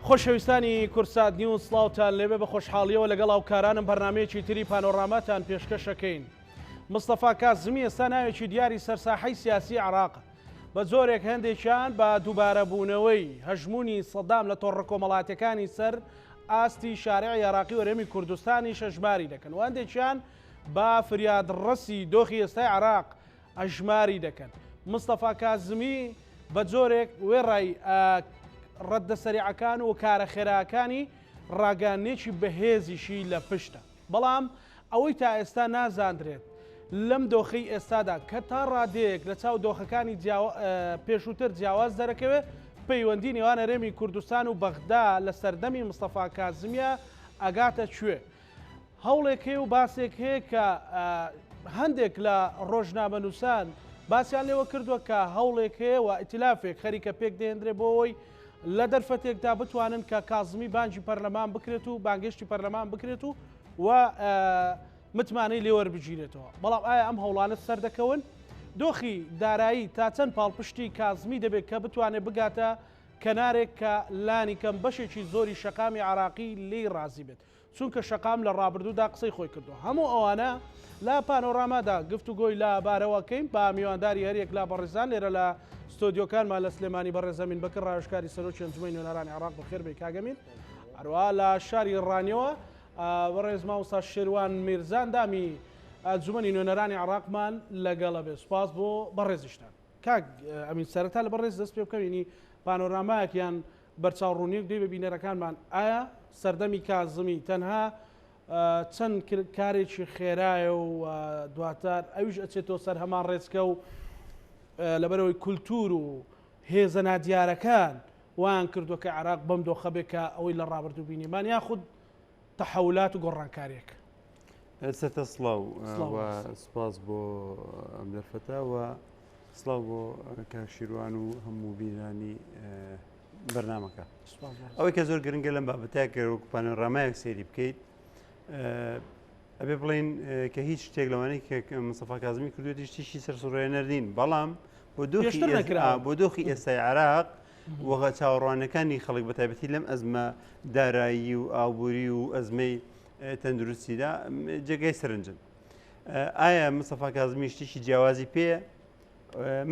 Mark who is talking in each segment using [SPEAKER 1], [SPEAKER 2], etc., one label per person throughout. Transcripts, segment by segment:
[SPEAKER 1] خۆشەویستانی کوردسات نیوز سڵاوتان لێبێ بە خۆشحاڵیەوە لەگەڵ هاوکارانم بەرنمەیەکی تری پانۆراماتان پێشکەشەکەین. مستەفا کازمی ئێستا ناوێکی دیاری سەرساحەی سیاسی عراق بە جۆرێک هەندێکیان بە دووبارەبوونەوەی هەژموونی سەدام لە تۆڕە کۆمەڵاتیەکانی سەر ئاستی شارعی عێراقی و هەرێمی کوردستانیش ئەژماری دەکەن و هەندێکیان بە فریادڕەسی دۆخی ئێستای عێراق ئەژماری دەکەن. مستەفا کازمی بە جۆرێک وێڕای ڕەددە سەریعەکان و کارە خێراکانی ڕاگەیاندنێکی بەهێزیشی لە پشتە. بەڵام ئەوەی تا ئێستا نازاندرێت لەم دۆخەی ئێستادا کە تا ڕادەیەک لە چاو دۆخەکانی پێشووتر جیاواز دەرەکەوێت، پەیوەندی نێوان هەرێمی کوردستان و بەغدا لە سەردەمی مستەفا کازمییە ئەگاتە کوێ؟ هەوڵێک هەیە و باسێک هەیە کە هەندێک لە ڕۆژنامەنووسان باسیان لێوە کردووە کە هەوڵێک هەیە و ئیتلافێک خەریکە پێک دەهێندرێ بۆ ئەوەی لە دەرفەتێکدا بتوانن کە کازمی بانگی پەرلەمان بکرێت و بانگێشتی پەرلەمان بکرێت و و متمانەی لێوەربگیرێتەوە. بەڵام ئایا ئەم هەوڵانە سەردەکەون؟ دۆخی دارایی تا چەند پاڵپشتی کازمی دەبێت کە بتوانێت بگاتە کەنارێک کە لانیکەم بەشێکی زۆری شەقامی عێراقی لێی ڕازی بێت؟ چونکە شەقام لە ڕابردوودا قسەی خۆی کردووە. هەموو ئەوانە لە پانۆرامادا گفتوگۆی لە بارەوە کەین بە میوانداری هەریەک لە بەڕێزان لێرە لە ستۆدیۆکانمان لە سلێمانی بەڕێز ئەمین بەکر ڕاوێژکاری سەرۆکی ئەنجومەنی نوێنەرانی عێراق بەخێر بێی کاک ئەمین. هەروەها لە شاری ڕانیەوە بەڕێز مامۆستا شێروان میرزا ئەندامی ئەنجومەنی نوێنەرانی عێراقمان لەگەڵە بێ. سوپاس بۆ بەڕێزیشتان. کاک ئەمین سەرەتا لە بەڕێز دەست پێ بکەم یعنی پانۆرامایەک یان بەرچاوڕوونیەک دەی بە بینەرەکانمان ئایا سەردەمی کازمی تەنها چەند کارێکی خێرایە و دواتر ئەویش ئەچێتەوە سەر هەمان ڕێچکە و لەبەرەوەی کولتور و هێزە نادیارەکان وایان کردووە کە عێراق بەم دۆخە بێ کە ئەوەی لە ڕابردوو بینیمان یاخود تەحەولات و گۆڕانکاریەک.
[SPEAKER 2] سەرتا سڵاو و سپاس بۆ ئەم دەرفەتە و سڵاو بۆ کاک شیروان و هەموو بینرانی بەرنمەکە. ئەوەی کە زۆر گرنگە لەم بابەتە کە وەکو پانۆرامایەک سەیری بکەیت ئەبێ بڵێین کە هیچ شتێک لەوانەی کە مستەفا کازمی کردوێتی شتیشی سەرسوڕێنەر نین بەڵام بۆ دۆخی بۆ دۆخی ئێستای عێراق وەغە چاوەڕوانەکانی خەڵک بە تایبەتی لەم ئەزمە دارایی و ئابووری و ئەزمەی تەندروستیدا جێگای سەرنجن. ئایا مستەفا کازمی شتێکی جیاوازی پێیە؟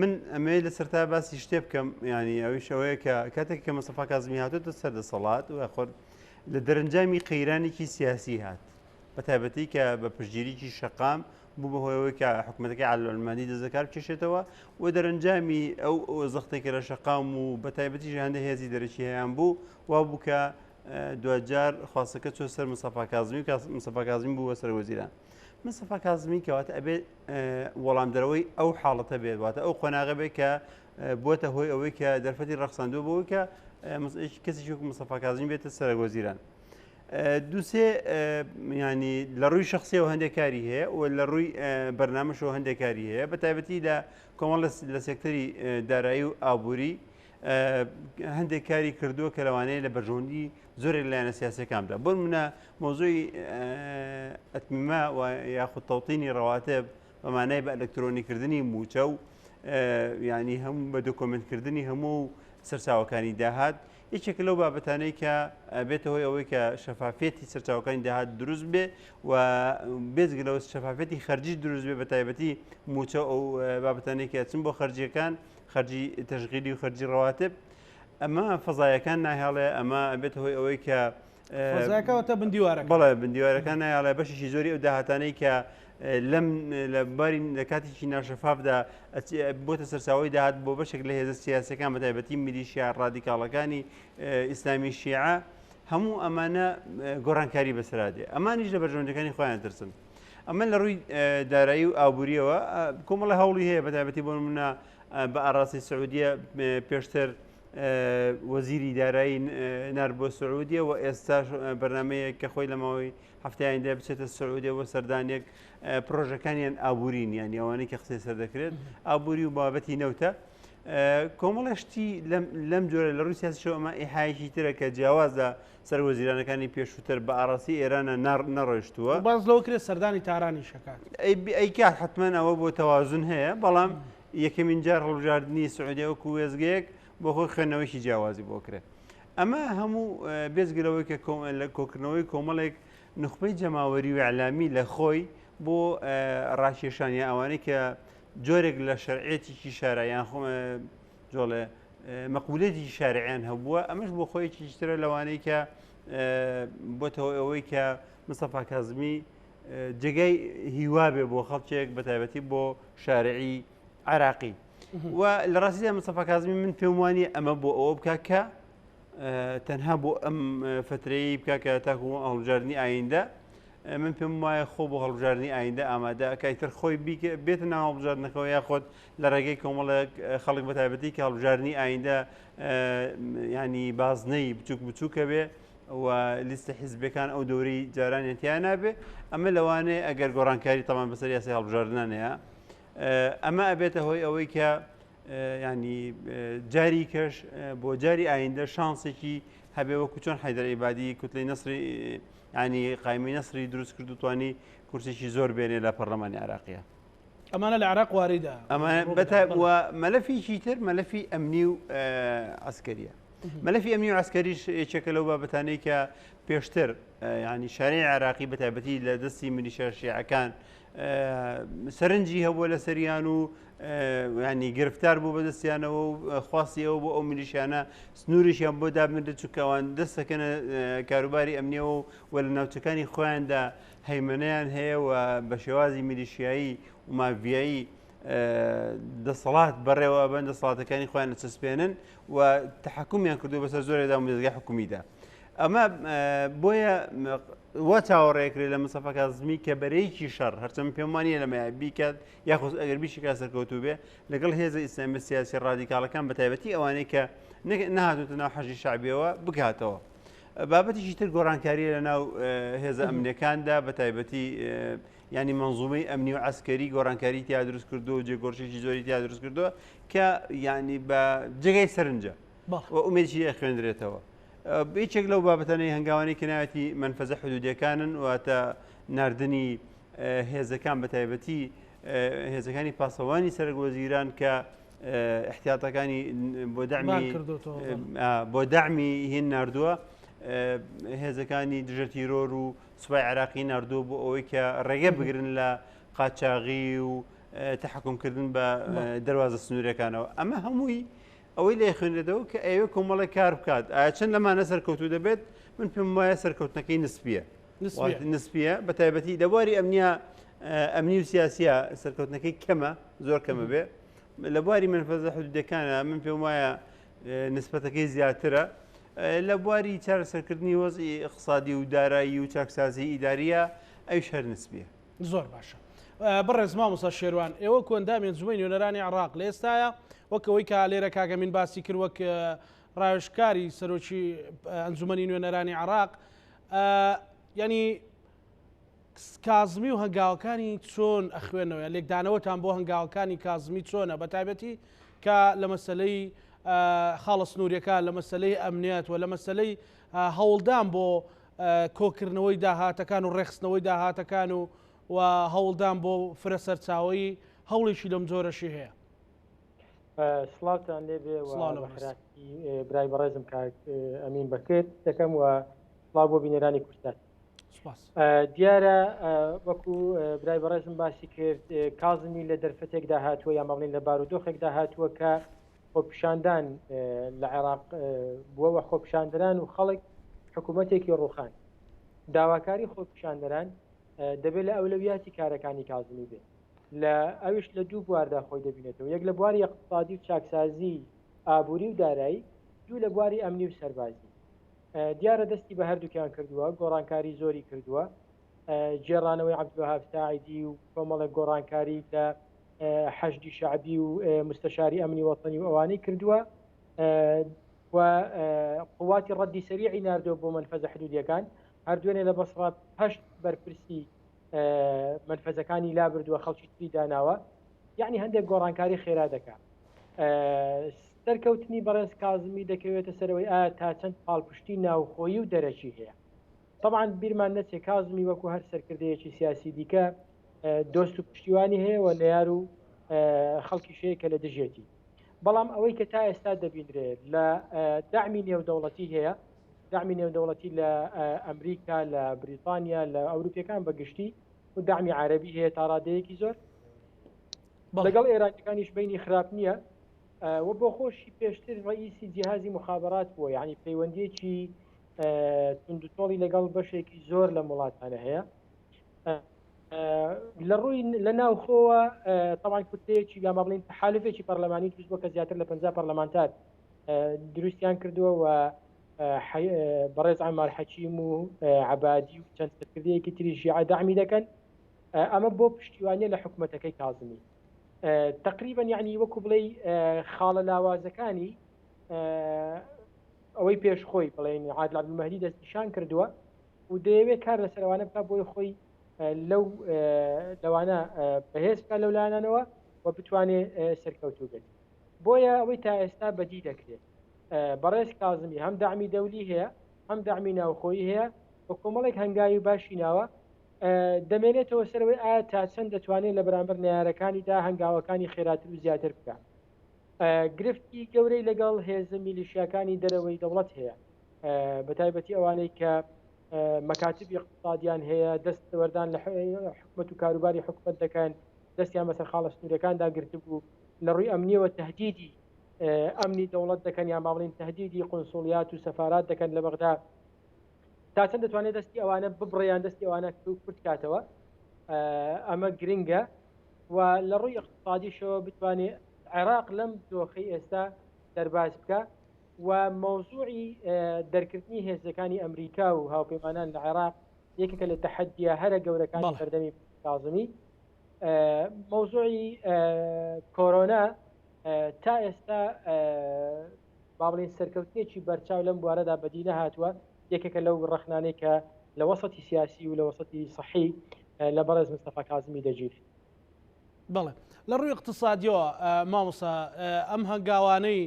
[SPEAKER 2] من ئەمەوێت لە سەرتا باسی شتێ بکەم ینی ئەویش ئەوەیە کە کاتێک کە مستەفا کازمی هاتۆتە سەر دەسەڵات و خۆر لە دەرەنجامی قەیرانێکی سیاسی هات بە تایبەتی کە بە پشتگیریی شەقام بوو بە هۆیەوەی کە حکوومەتەکەی عەلالمادی دەست لەکار بکێشێتەوە و دەرەنجامی ئەو زەختێک لە شەقام و بە تایبەتی هەندە هێزی دەرەکی هەیان بوو وا بوو کە دواجار خواستەکە چۆ سەر مستەفا کازمی و مستەفا کازمی بوو بە سەرۆک وەزیران. مستەفا کازمی کەواتە ئەبێت وەڵامدەرەوەی ئەو حاڵەتە بێت واتە ئەو قۆناغە بێت کە بووەتە هۆی ئەوەی کە دەرفەتی ڕەخساندووە بۆ ئەوەی کە کەسێکی وەکو مستەفا کازمی بێتە سەرۆک وەزیران. دووسێ ینی لە ڕووی شخصیەوە هەندێک کاری هەیە و لە ڕووی بەرنامەشەوە هەندێک کاری هەیە بە تایبەتی لە کۆمەڵ لە سێکتەری دارایی و ئابووری هەندێک کاری کردووە کە لەوانەیە لە بەرژەوەندی زۆرێک لایەنە سیاسەکان بدا بۆ منە مۆزۆی ئەتمیمە و یاخود تەوتینی ڕەواتب بە مانای بە ئەلکترۆنیکردنی موچە و ینی هەموو بە دۆکۆمنتکردنی هەموو سەرچاوەکانی داهات یەکێک لەو بابەتانەی کە بێتە هۆی ئەوەی کە شەفافیەتی سەرچاوەکانی داهات دروست بێ و بێجگە لەوە شەفافیەتی خەرجی دروست بێ بە تایبەتی موچە ئەو بابەتانەی کە چن بۆ خەرجیەکان خەرجی تەشغیلی و خەرجی ڕەواتب ئەمە فەزایەکان ناهێڵێ ئەمە ئەبێتە هۆی ئەوەی کە
[SPEAKER 1] فەزاکەوەتە بندیوارەکە
[SPEAKER 2] بەڵێ بندیوارەکان نایڵێ بەشێکی زۆری ئەو داهاتانەی کە لەم لە باری لە کاتێکی ناشەفافدا بۆتە سەرچاوەی داهات بۆ بەشێک لە هێزە سیاسەکان بە تایبەتی میلیشیا ڕادیکاڵەکانی ئیسلامی شیعە هەموو ئەمانە گۆڕانکاری بەسەرا دێ ئەمانیش لە بەرژەوەندەکانی خۆیان ترسن ئەمە لە ڕووی دارایی و ئابووریەوە کۆمەڵە هەوڵی هەیە بە تایبەتی بۆ نمونە بە ئاراسی سعودیە پێشتر وەزیری دارایی نارد بۆ سعودیە و ئێستاش بەرنمەیەک کە خۆی لە ماوەی هەفتەیاندا بچێتە سعودیە بۆ سەردانێک پرۆژەکانیان ئابوورین یان ئەوانەی کە قسەی سەر دەکرێت ئابووری و بابەتی نەوتە کۆمەڵە شتی لەم جۆرە لە ڕووی سیاسیشەوە ئەمە ئیحایەکی ترە کە جیاوازە سەر وەزیرانەکانی پێشووتر بە ئاڕاستی ئێرانە نەڕۆیشتووە.
[SPEAKER 1] باس لەوە کرێت سەردانی تارانیش ئەکات.
[SPEAKER 2] ئەیکات حتمما ئەوە بۆ تەوازن هەیە بەڵام یەکەمین جار هەڵبژاردنی سعودیە وەکو وێستگەیەک بۆ خۆی خوێندنەوەیکی جیاوازی بۆ کرێت. ئەمە هەموو بێجگە لەوەی کە لە کۆکردنەوەی کۆمەڵێک نوخبەی جەماوەری و ئیعلامی لە خۆی بۆ ڕاکێشان یا ئەوانەی کە جۆرێک لە شەرعێتێکی شارە یان جۆڵێ مەقبولێتی شارعیان هەبووە ئەمەش بۆ خۆیەکی ترە لەوانەی کە بۆتەوە ئەوەی کە مستەفا کازمی جێگای هیوا بێ بۆ خەڵکێک بە تایبەتی بۆ شارعی عراقی و لە ڕاستیدا مستەفا کازمی من پێم وانیە ئەمە بۆ ئەوە بکە کە تەنها بۆ ئەم فترەیە بکە کە تاکو هەڵبژاردننی ئایندە من پێم وایە خۆ بۆ هەڵبژاردننی ئایندە ئامادە ئەکایتر خۆی بێتە ناو هەڵبژاردنەکەەوە یاخود لە ڕێگەی کۆمەڵێک خەڵک بە تایبەتی کە هەڵبژاردننی ئایندە ینی بازنەی بچوک بچووکە بێ و لیستە حیزبەکان ئەو دەوری جارانیان تیا نابێ ئەمە لەوانەیە ئەگەر گۆڕانکاری تەمان بەسەر یاسای هەڵبژاردنانەیە ئەمە ئەبێتە هۆی ئەوەی کە ینی جاری کەش بۆ جاری ئایندە شانسێکی هەبێ وەکو چۆن حیدەر عیبادی کوتلەی نەسری ینی قایمی نەسری دروست کرد و توانی کورسێکی زۆر بێنێ لە پەرلەمانی عراقیە.
[SPEAKER 1] ئەمانە لە عراق واریدە
[SPEAKER 2] ئەمە مەلەفیکی تر مەلەفی ئەمنی و عسکەریە. مەلەفی ئەمنی و عسکەریش یەکێکە لەو بابەتانەی کە پێشتر ینی شاری عراقی بە تایبەتی لە دەستی میلیشیا شیعەکان سەرنجی هەبووە لە سەریان و ینی گرفتار بوو بەدەستیانەوە و خواستی ئەوە بۆ ئەو میلیشیانە سنووریشیان بۆ دابنرێت چونکەوان دەستەکەنە کاروباری ئەمنیەوە و لە ناوچەکانی خۆیاندا هەیمەنەیان هەیە و بە شێوازی میلیشیایی و ماڤیایی دەسەڵات بەڕێوە بەن دەسەڵاتەکانی خۆیان چەسپێنن و تحکمیان کردو بەسەر زۆرێدا و دەزگای حکومیدا. ئەمە بۆیە وا چاوەڕێکرێت لە مستەفا کازمی کە بەرەیەکی شەڕ هەرچەند پێم وانە لەمەیە بیکات یاخود ئەگەر بیشکا سەرکەوتوو بێ لەگەڵ هێزە ئیسلامی سیاسی ڕادیکاڵەکان بە تایبەتی ئەوانەی کە نەهاتوتە ناو حەشدی شەعبیەوە بکاتەوە. بابەتێکی تر گۆڕانکاریە لە ناو هێزە ئەمنیەکاندا بە تایبەتی ینی منزومەی ئەمنی و عسکەری گۆڕانکاری تیا دروست کردو و جێگۆڕشێکی زۆری تیا دروست کردووە کە ینی بە جێگای سەرنجە و ئومێدی ئەخوێندرێتەوە. یەکێک لەو بابەتانەی هەنگاوانەی کە ناوێتی مەنفەزە حدودیەکانن واتە ناردنی هێزەکان بە تایبەتی هێزەکانی پاسەوانی سەرەک وەزیران کە احتیاطەکانی بۆ دەعمی بۆ دەعمی هین نردووە هێزەکانی دژە تیرۆر و سوپای عراقی نردووە بۆ ئەوەی کە ڕێگە بگرن لە قاچاغی و تحکمکردن بە دەواازە سنوورەکانەوە ئەمە هەمووی ئەوەی لێ خوێنرێتەوە کە ئەیەوێ کۆمەڵێک کار بکات ئایا چەند لەمانە سەرکەوتوو دەبێت من پێم وایە سەرکەوتنەکەی نسبیە نسبیە بە تایبەتی لە بواری ئەمنیا ئەمنی و سیاسیە سەرکەوتنەکەی کەمە زۆر کەمە بێ لە بواری منفەزە حدودەکانە من پێم وایە نسبەتەکەی زیاترە لە بواری چارەسەرکردنی وەزی اقتصادی و دارایی و چاکسازی ئیداریە ئەویش هەر نسبیە
[SPEAKER 1] زۆر باشە بەڕێز مامۆستا شێروان ئێوە کۆندامی ئەنجومەنی نوێنەرانی عێراق لە ئێستایا وەک ئەوەی کە لێرە کاک ئەمین باسی کرد وەک ڕاوێژکاری سەرۆکی ئەنجومەنی نوێنەرانی عێراق ینی کازمی و هەنگاوەکانی چۆن ئەخوێنەوە لێکدانەوەتان بۆ هەنگاوەکانی کازمی چۆنە بە تایبەتی کە لە مەسلەی خاڵە سنووریەکان لە مەسلەی ئەمنیەت و لە مەسلەی هەوڵدان بۆ کۆکردنەوەی داهاتەکان و ڕێکخستنەوەی داهاتەکان و و هەوڵدان بۆ فرە سەرچاوەیی هەوڵێکی لەم جۆرەشی هەیە.
[SPEAKER 3] سڵاوتان لێبێ و بەخێرهاتی برای بەڕێزم کاک ئەمین بەکر دەکەم و سڵاو بۆ بینەرانی کوردستان. دیارە وەکو برای بەڕێزم باسی کرد کازمی لە دەرفەتێکدا هاتووە یا مەڵین لە بارودۆخێکدا هاتووە کە خۆپیشاندان لە عێراق بووە و خۆپیشاندەران و خەڵک حکوومەتێکی ڕووخان. داواکاری خۆپیشاندەران دەبێت لە ئەولەویاتی کارەکانی کازمی بێت. لە ئەویش لە دوو بواردا خۆی دەبینێتەوە، یەک لە بواری ئیقتسادی و چاکسازی ئابووری و دارایی، دوو لە بواری ئەمنی و سەربازی. دیارە دەستی بە هەردووکیان کردووە، گۆڕانکاری زۆری کردووە. گێڕانەوەی عەبدولوەهاب ساعدی و کۆمەڵێک گۆڕانکاری لە حەشدی شەعبی و مستەشاری ئەمنی وەتەنی و ئەوانەی کردووە و قواتی ڕەدی سەریعی ناردووە بۆ مەنفەزە حدودیەکان هەر دوێنێ لە بەسڕە هەشت بەرپرسی مەنفەزەکانی لابردووە خەڵکی تری داناوە یعنی هەندێک گۆڕانکاری خێرا دەکات سەرکەوتنی بەڕێز کازمی دەکەوێتە سەرەوەی ئایا تا چەند پاڵپشتی ناوخۆیی و دەرەکی هەیە تەبعەن بیرمان نەچێ کازمی وەکو هەر سەرکردەیەکی سیاسی دیکە دۆست و پشتیوانی هەیە و نەیار و خەڵکیش هەیە کە لە دژێتی. بەڵام ئەوەی کە تا ئێستا دەبینرێت لە دەعمی نێودەوڵەتی هەیە، دەعمی نێودەوڵەتی لە ئەمریکا، لە بریتانیا، لە ئەوروپیەکان بە گشتی و دەعمی عەرەبی هەیە تا ڕادەیەکی زۆر. لەگەڵ ئێرانیەکانیش بینی خراپ نییە و بۆ خۆشی پێشتر ڕئیسی جیهازی مخابرات بووە، یعنی پەیوەندیەکی توندوتۆڵی لەگەڵ بەشێکی زۆر لەم وڵاتانە هەیە. لە ڕووی لە ناوخۆوە تەوان کوتلەیەکی یا با بڵێین تەحالفێکی پەرلەمانی دروست بووە کە زیاتر لە 50 پەرلەمانتار دروستیان کردووە و بەڕێز عەمار حەکیم و عەبادی و چەند سەرکردەیەکی تری شیعە دەعمی دەکەن. ئەمە بۆ پشتیوانیە لە حکوومەتەکەی کازمی. تقریبا یعنی وەکو بڵێ خاڵە لاوازەکانی ئەوەی پێش خۆی بڵێن عادل عەبدولمەهدی دەستنیشان کردووە و دەیەوێت کار لەسەر ئەوانە بکات بۆی خۆی لەو لەوانە بەهێز بکات لەو لایەنانەوە و بتوانێت سەرکەوتوو بێت. بۆیە ئەوەی تا ئێستا بەدی دەکرێت بەڕێز کازمی هەم دەعمی دەولی هەیە هەم دەعمی ناوخۆیی هەیە و کۆمەڵێک هەنگاوی باشی ناوە. دەمێنێتەوە سەرەوەی ئایا تا چەند دەتوانێت لە بەرامبەر نەیارەکانیدا هەنگاوەکانی خێراتر و زیاتر بکات. گرفتی گەورەی لەگەڵ هێزە میلیشیاکانی دەرەوەی دەوڵەت هەیە، بە تایبەتی ئەوانەی کە مەکاتبی اقتصادیان هەیە، دەست وەردان لە حکومەت و کاروباری حکومەت دەکەن، دەستیان بەسەر خاڵە سنوورەکاندا گرتبوو، لە ڕووی ئەمنیەوە تهدیدی ئەمنی دەوڵەت دەکەن یان با بڵێین تهدیدی قونسوڵیات و سەفارات دەکەن لە بەغدا. تا چەند دەتوانێت دەستی ئەوانە ببڕێ یان دەستی ئەوانە کورت کاتەوە، ئەمە گرنگە. و لە ڕووی اقتصادیشەوە بتوانێت عێراق لەم دۆخەی ئێستا دەرباز بکە و مەوزوعی دەرکردنی هێزەکانی ئەمریکا و هاوپەیمانان لە عێراق یەکێکە لە تەحەدیە هەرە گەورەکانی بەردەمی کازمی. مەوزوعی کۆرۆنا تا ئێستا با بڵێین سەرکەوتنێکی بەرچاو لەم بوارەدا بەدی نەهاتووە، یەکێکە لەو ڕەخنانەی کە لە وەسەتی سیاسی و لە وەسەتی سەحی لە بەڕێز مستەفا کازمی دەگیرێت.
[SPEAKER 1] بەڵێ لە ڕووی اقتصادیەوە مامۆستا ئەم هەنگاوانەی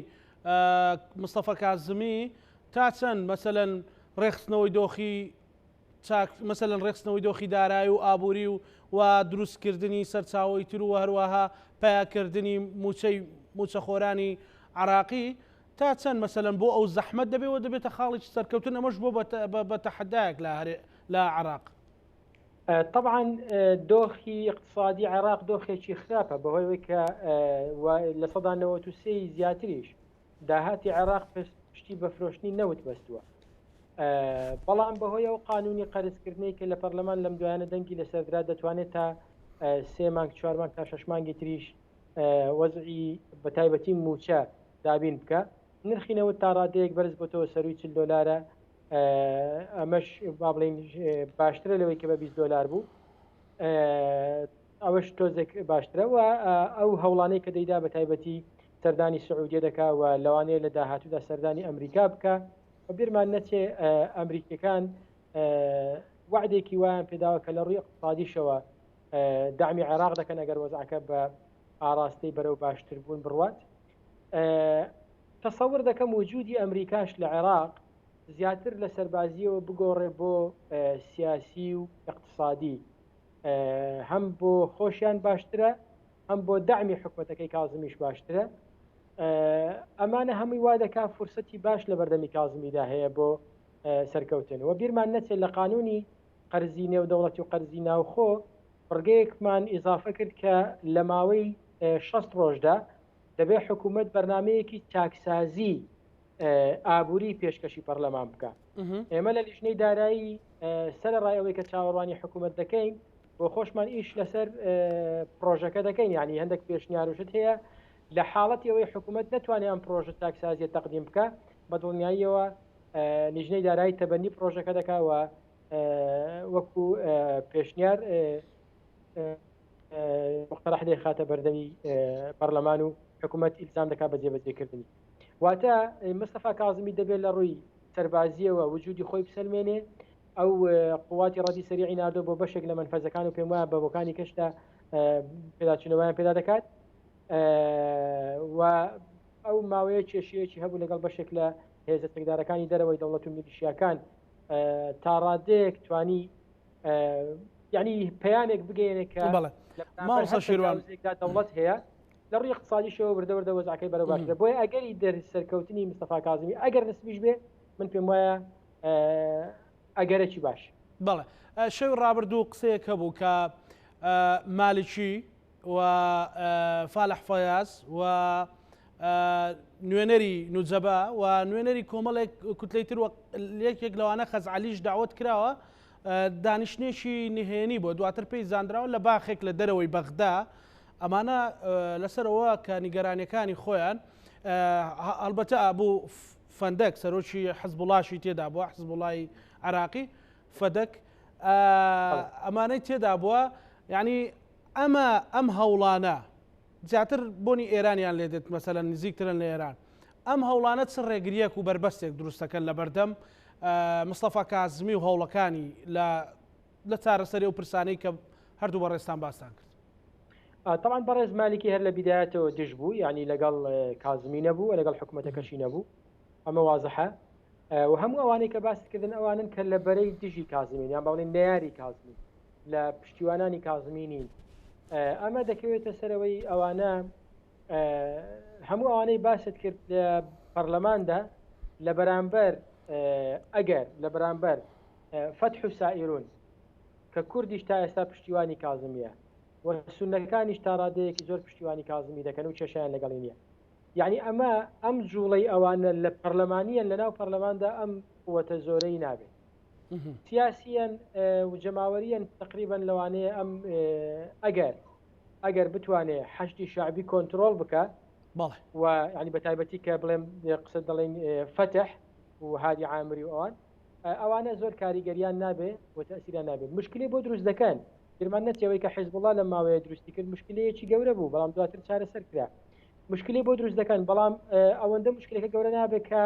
[SPEAKER 1] مستەفا کازمی تا چەند مەسەلەن ڕێکخستنەوەی دۆخی چاک مەسەلەن ڕێکخستنەوەی دۆخی دارایی و ئابووری و و دروستکردنی سەرچاوەی تر و هەروەها پەیاکردنی مووچەی مووچەخۆرانی عراقی تا چەند مەسەلەن بۆ ئەو زەحمەت دەبێ و دەبێتە خاڵێکی سەرکەوتن ئەمەش بۆ بە تەحەدایەک لە لە عراق.
[SPEAKER 3] طبعا دۆخی اقتصادی عێراق دۆخێکی خراپە بەهۆی ئەوەی کە 93% زیاتریش داهاتی عێراق پشتی بە فرۆشتنی نەوت بەستووە. بەڵام بەهۆی ئەو قانونی قەرزکردنەی کە لە پەرلەمان لەم دوایانە دەنگی لەسەردرا دەتوانێت تا سێ مانگ چوار مانگ تا شەش مانگی تریش وەزعی بە تایبەتی مووچە دابین بکە. نرخی نەوت تا ڕادەیەک بەرز بۆتەوە سەروی 40 دۆلارە، ئەمەش با بڵین باشترە لەوەی کە بە 20 دۆلار بوو، ئەوەش تۆزێک باشترە. و ئەو هەوڵانەی کە دەیدا بە تایبەتی سەردانی سعودیە دەکا و لەوانەیە لە داهاتوودا سەردانی ئەمریکا بکە. و بیرمان نەچێ ئەمریکیەکان وعدێکی وایان پێداوە کە لە ڕووی اقتصادیشەوە دامی عێراق دەکەن ئەگەر وەزعەکە بە ئاراستەی بەرەو باشتر بوون بڕوات. تەسەور دەکەم وجودی ئەمریکاش لە عێراق زیاتر لە سەربازیەوە بگۆڕێ بۆ سیاسی و اقتصادی، هەم بۆ خۆشیان باشترە هەم بۆ دەعمی حکومەتەکەی کازمیش باشترە. ئەمانە هەمووی وا دەکا فرسەتی باش لە بەردەمی کازمیدا هەیە بۆ سەرکەوتن. و بیرمان نەچێت لە قانونی قەرزی نێودەوڵەتی و قەرزی ناوخۆ بڕگەیەکمان ئیزافە کرد کە لە ماوەی 60 ڕۆژدا دەبێت حکوومەت بەرنمەیەکی چاکسازی ئابووری پێشکەشی پەرلەمان بکە. ئێمە لە لیژنەی دارایی سەرەڕای ئەوەی کە چاوەڕوانی حکوومەت دەکەین بۆ خۆشمان ئیش لەسەر پرۆژەکە دەکەین، یعنی هەندێک پێشنیاروشت هەیە لە حاڵەتی ئەوەی حکوومەت نەتوانێت ئەم پرۆژە چاکسازیە تەقدیم بکە بە دڵنیاییەوە لیژنەی دارایی تەبەنی پرۆژەکە دەکا و وەکو پێشنیار مقترح دەیخاتە بەردەمی پەرلەمان و حکوومەت ئیلزام دەکات بە جێبەجێکردنی. واتە مستەفا کازمی دەبێت لە ڕووی سەربازیەوە وجودی خۆی بسەلمێنێ. ئەو قوواتی ڕەدی سەریعی ناردۆ بۆ بەشێک لە مەنفەزەکان و پێم وایە بەبۆکانی کەشتا پێداچوونەوەیان پێدا دەکات. و ئەو ماوەیە کێشەیەکی هەبوو لەگەڵ بەشێک لە هێزە چەکدارەکانی دەرەوەی دەوڵەت و میلیشیاکان تا ڕادەیەک توانی یعنی پەیامێک بگەیەنێ کە
[SPEAKER 1] مامۆستا شێروان
[SPEAKER 3] دەوڵەت هەیە. لە ڕووی اقتصادیشەوە وردە وردە وەزعەکەی بەرەو باشترە بۆیە ئەگەری دەر سەرکەوتنی مستەفا کازمی ئەگەر نسبیش بێ من پێم وایە ئەگەرێکی باش.
[SPEAKER 1] بەڵێ شەوی ڕابردوو قسەیەک هەبوو کە مالکی و فالح فەیاز و نوێنەری نوجەبا و نوێنەری کۆمەڵێک کوتلەی تر یەکێک لەوانە خەزعەلیش داوت کراوە دانیشتنێکی نهێنی بووە دواتر پێی زانراوە لە باخێک لە دەرەوەی بەغدا ئەمانە لەسەرەوە کە نیگەرانیەکانی خۆیان هەڵبەتە ئابوو فەندەک سەرۆکی حزبوڵاشی تێدا بووە حزبوڵای عراقی فەدەک ئەمانەی تێدا بووە یعنی ئەمە ئەم هەوڵانە زیاتر بۆنی ئێرانیان لێ دێت مەسەلەن نزیکترن لە ئێران ئەم هەوڵانە چ ڕێگریەک و بەربەستێک دروست دەکەن لە بەردەم مستەفا کازمی و هەوڵەکانی لە لە چارەسەری ئەو پرسانەی کە هەردوو بەڕێزتان باستان کرد؟
[SPEAKER 3] طبعا بەڕێز مالکی هەر لە بیدایەتەوە دژ بوو یعنی لەگەڵ کازمی نەبوو و لەگەڵ حکوومەتەکەشی نەبوو ئەمە وازحە و هەموو ئەوانەی کە باست کردن ئەوانن کە لە بەرەی دژی کازمین یان باڵین نەیاری کازمی لە پشتیوانانی کازمی نین ئەمە دەکەوێتە سەرەوەی ئەوانە هەموو ئەوانەی باست کرد لە پەرلەماندا لە بەرامبەر ئەگەر لە بەرامبەر فەتح و سائیرون کە کوردیش تا ئێستا پشتیوانی کازمیە و سونەکانیش تا ڕادەیەکی زۆر پشتیوانی کازمی دەکەن و کێشیان لەگەڵی نییە یعنی ئەمە ئەم جوڵەی ئەوانە لە پەرلەمانیان لەناو پەرلەماندا ئەم قوتە زۆرەی نابێت سیاسیەن و جەماوەریەن تقریبا لەوانەیە ئەم ئەگەر ئەگەر بتوانێ حەشدی شعبی کۆنتترۆل بکە و ینی بە تایبەتی کە بڵێم قسە دەڵێن فەتح و هادی عامری و ئەوان ئەوانە زۆر کاریگەریان نابێ و تەسیران نابێت مشکلی بۆ دروست دەکەن گرمان نەچەوەی کە حیزب الله لە ماوەیە دروستی کرد مشکلەیەکی گەورە بوو بەڵام دواتر چارەسەر کرا مشکلی بۆ دروست دەکەن بەڵام ئەوەندە مشکلەکە گەورە نابێت کە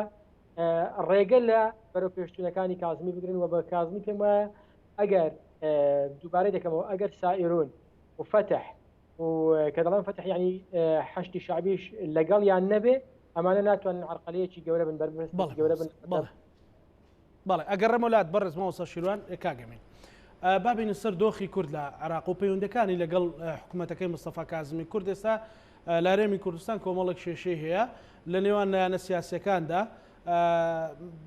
[SPEAKER 3] ڕێگە لە بەرەو پێشچوونەکانی کازمی بگرن و بە کازمی پێم وایە ئەگەر دووبارەی دەکەمەوە ئەگەر سائیرون و فەتح و کە دەڵێم فەتح یعنی حەشدی شعبیش لەگەڵ یان نەبێ ئەمانە ناتوانن عرقەلەیەکی گەورە بن بەربەست گەورە بن.
[SPEAKER 1] بەڵێ ئەگەڕێمەوە لات بەڕێز مامۆستا شیروان کاک ئەمین با بینە سەر دۆخی کورد لە عراق و پەیوەندەکانی لەگەڵ حکوومەتەکەی مستەفا کازمی کورد ئێستا لە هەرێمی کوردستان کۆمەڵێک کێشەی هەیە لە نێوان لایەنە سیاسەکاندا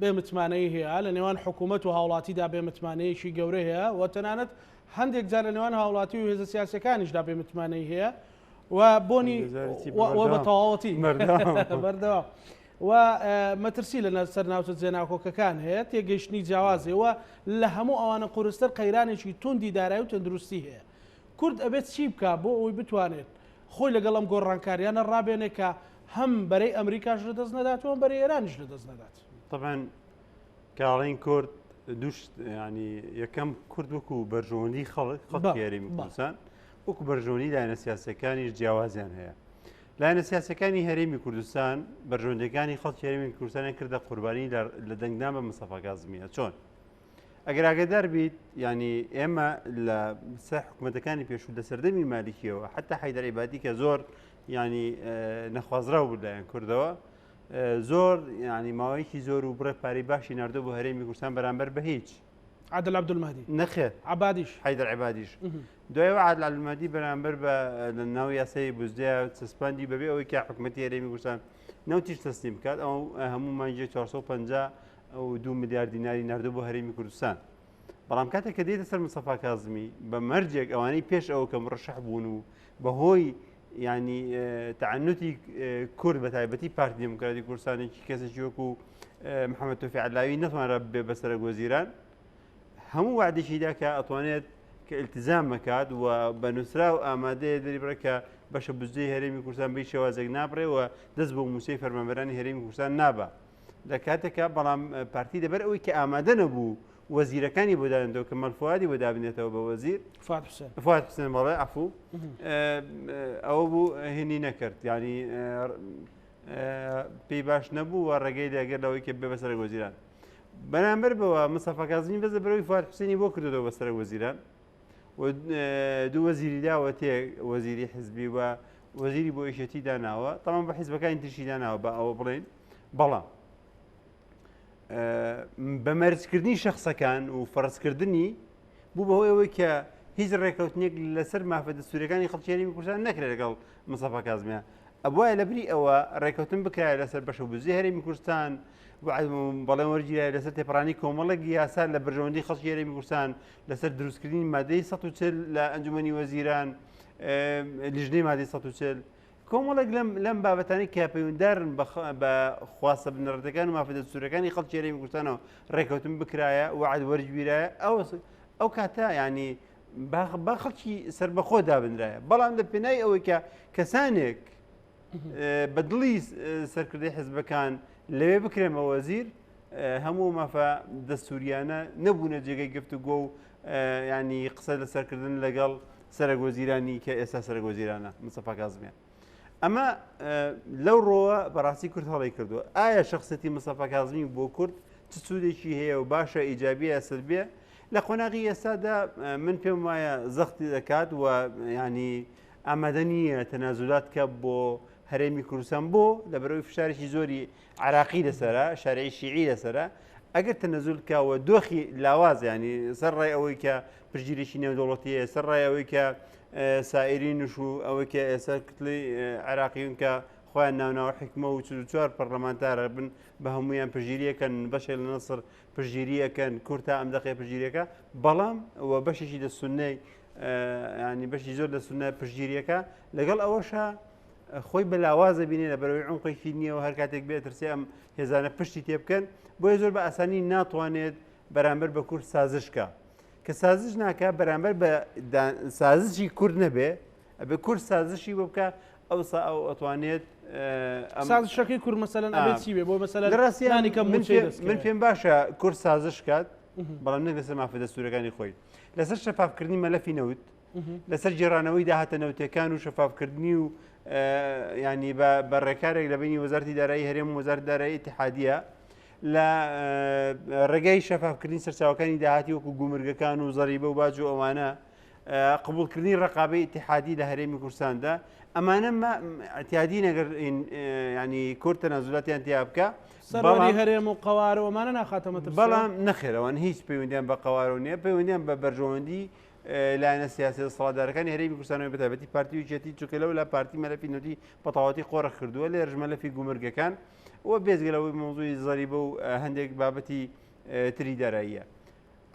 [SPEAKER 1] بێ متمانەیی هەیە لە نێوان حکوومەت و هاوڵاتیدا بێ متمانەیەکی گەورە هەیە و تەنانەت هەندێک جار لە نێوان هاوڵاتی و هێزە سیاسەکانیشدا بێ متمانەی هەیە و بۆنی بە تەواوەتی بەردەوام. و مەترسی لە سەر ناوچە جێناکۆکەکان هەیە، تێگەیشتنی جیاواز هەیە و لە هەموو ئەوانە قورستر قەیرانێکی توندی دارایی و تەندروستی هەیە. کورد ئەبێت چی بکا بۆ ئەوەی بتوانێت خۆی لەگەڵ ئەم گۆڕانکاریانە ڕابێنێ کە هەم بەرەی ئەمریکاش لەدەست نەدات و هەم بەرەی ئێرانیش لەدەست نەدات؟
[SPEAKER 2] تەبعەن کە ئەڵێین کورد دوو شت یانی یەکەم کورد وەکو بەرژەوەندی خەڵک خەڵکی هەرێمی کوردستان وەکو بەرژەوەندی لایەنە سیاسەکانیش جیاوازیان هەیە. لایەنە سیاسیەکانی هەرێمی کوردستان بەرژەوەندیەکانی خەڵکی هەرێمی کوردستانیان کردە قوربانی لە دەنگدان بە مستەفا کازمیە چۆن؟ ئەگەر ئاگدار بیت ینی ئێمە لە سە حکوومەتەکانی پێشوو لە سەردەمی مالیکیەوە حتا حیدەر عیبادی کە زۆر ینی نەخوازراو بوو لایەن کوردەوە زۆر ینی ماوەیەکی زۆر و بڕێ پارەی باشی نردۆ بۆ هەرێمی کوردستان بەرامبەر بە هیچ
[SPEAKER 1] عادل عەبدولمەهدی
[SPEAKER 2] نەخێر
[SPEAKER 1] عەبادیش
[SPEAKER 2] حەیدەر عەبادیش دوای ئەوە عادل عەبدولمەهدی بەرامبەر بە لە ناو یاسای بودجەیە چەسپاندی بەبێ ئەوەی کە حکوومەتی هەرێمی کوردستان نەوتیش تەسلیم بکات ئەو هەموو مانگێ 452 ملیار دیناری ناردو بۆ هەرێمی کوردستان بەڵام کاتێک کە دێتە سەر مستەفا کازمی بە مەرجێک ئەوانەی پێش ئەوە کە مڕەشح بوون و بەهۆی ینی تەعنوتی کورد بە تایبەتی پارتی دیموکراتی کوردستانێکی کەسێکی وەکو محەممەد تۆفی عەلاوی نەتوانرا ببێ بە سەرەک وەزیران هەموو وعدێکی دا کە ئەتوانێت کە التزام بکات و بە نووسراو ئامادەیە دەریبڕێ کە بەشە بودجەی هەرێمی کوردستان بە هیچ شێوازێک نابڕێ و دەست بۆ مووچەی فەرمانبەرانی هەرێمی کوردستان نابا لە کاتێکا بەڵام پارتی لەبەر ئەوەی کە ئامادە نەبوو وەزیرەکانی بۆ دانێتەوە کە مەلفوادی بۆ دابنێتەوە بە وەزیر
[SPEAKER 1] فواد حوسێن
[SPEAKER 2] فواد حوسێن بەڵێ عەفوو ئەوە بوو هینی نەکرد یعنی پێی باش نەبوو و ڕێگەی لێگەر لەوەی کە بێ بە سەرەک وەزیران بەرامبەر بەوە مستەفا کازمی بەس لەبەرەوەی فواد حوسێنی بۆ کردوەوە بە سەرەک وەزیران و دوو وەزیری داوە تێ وەزیری حزبی و وەزیری بۆ یەکێتی داناوە تەمان بە حیزبەکانی ترشی داناوە بە ئەوە بڵێن بەڵام بە مەرجکردنی شخصەکان و فەرزکردنی بوو بەهۆی ئەوەی کە هیچ ڕێکەوتنێک لەسەر مافە دەستوریەکانی خەڵکی هەرێمی کوردستان نەکرێت لەگەڵ مستەفا کازمیە ئەبوایە لەبری ئەوە ڕێکەوتن بکرایە لەسەر بەشە بزی هەرێمی کوردستان بەڵێن وەرگیرایە لەسەر تێپەڕانی کۆمەڵێک یاسا لە بەرژەوەندی خەڵکی هەرێمی کوردستان لەسەر دروستکردنی مادەی 140 لە ئەنجومەنی وەزیران لیژنەی مادەی 140 کۆمەڵێک لەم لەم بابەتانی کە پەیوەندارن بە خواستە بنەڕەتەکان و مافە دەستوورەکانی خەڵکی هەرێمی کوردستانەوە ڕێکەوتن بکرایە وعد وەرگیرایە ئەو ئەو کاتە ینی با خەڵکی سربەخۆ دابنرایە بەڵام لە پێنای ئەوەی کە کەسانێک بە دڵی سەرکردەی حزبەکان لەوێ بکرێمە وەزیر هەموو مافە دەستوریانە نەبوونە جێگەی گفتوگۆ و ینی قسە لەسەرکردن لەگەڵ سەرەک وەزیرانی کە ئێستا سەرەک وەزیرانە مستەفا کازمیە ئەمە لەو ڕۆوە بەڕاستی کورد هەڵی کردووە ئایا شخصەتی مستەفا کازمی بۆ کورد چ سوودێکی هەیە و باشە ئیجابیە سلبیە لە قۆناغی ئێستادا من پێم وایە زەختی دەکات و ینی ئامادە نییە تەنازولات کە بۆ هەرێمی کوردستان بۆ لەبەرەوەی فشارێکی زۆری عراقی لەسرە شارعی شیعی لەسرە ئەگەر تەنەزول کەوە دۆخی لاواز ینی سەر ڕای ئەوەی کە پشتگیریی نێودەوڵەتی هەیە سەر ڕای ئەوەی کە سائرین نوش و ئەوەی کە ئێستا کتلی عێراقیون کە خۆیان ناوناوە حکمە و 44 پەرلەمانتارە بن بە هەمویان پشتگیریەکەن بەشێک لە نەسر پشتگیریەکەن کورتا ئەم دەقەیە پشتگیریەکە بەڵام و بەشێکی لە سونەی ینی بەشی زۆر لە سونە پشتگیریەکە لەگەڵ ئەوەشە خۆی بە لاوازە بینێ لە بەرەوەی عمقێکی نییە و هەر کاتێک بێت ترسێ ئەم هێزانە پشتی تێ بکەن بۆیە زۆر بە ئاسانی ناتوانێت بەرامبەر بە کورد سازش کا کە سازش ناکە بەرامبەر بە سازشی کورد نەبێ ئەبێ کورد سازشی بۆ بکە ئەوسا ئەو ئەتوانێت
[SPEAKER 1] سازشەکەی کورد مەسەلەن ئەبێت چی بێ بۆ مەسەلەن لە کە
[SPEAKER 2] من پێم باشە کورد سازش کات بەڵام نەک لەسەر مافە دەستورەکانی خۆی لەسەر شەفافکردنی مەلەفی نەوت لەسەر گێڕانەوەی داهاتە نەوتەکان و شەفافکردنی و ینی بە ڕێکارێک لە بینی وەزارتی دارایی هەرێم و وەزارت دارایی اتحادیە لە ڕێگای شەفافکردنی سەرچاوەکانی داهاتی وەکو گومرگەکان و زەریبە و باج و ئەوانە قبولکردنی ڕقابەی ئیتحادی لە هەرێمی کوردستاندا ئەمانە ئەتیادی نەگەر ینی کورد تەنازولاتیان تیا بکە
[SPEAKER 1] سەروەری هەرێم و قەوارە ئەمانە ناخاتە مەترسیەوە؟
[SPEAKER 2] بەڵام نەخێرەوەن هیچ پەیوەندیان بە قەوارەوە نییە پەیوەندیان بە بەرژەوەندی لایەنە سیاسی دەسەڵاتدارەکانی هەرێمی کوردستانەوە بەتایبەتی پارتی و یەکێتی چونکە لەولا پارتی مەلەفی نەوتی بەتەواوەتی قۆرخ کردووە لێرەش مەلەفی گومرگەکان و بێجگە لەوەی مەوزوعی زەریبە و هەندێک بابەتی تری داراییە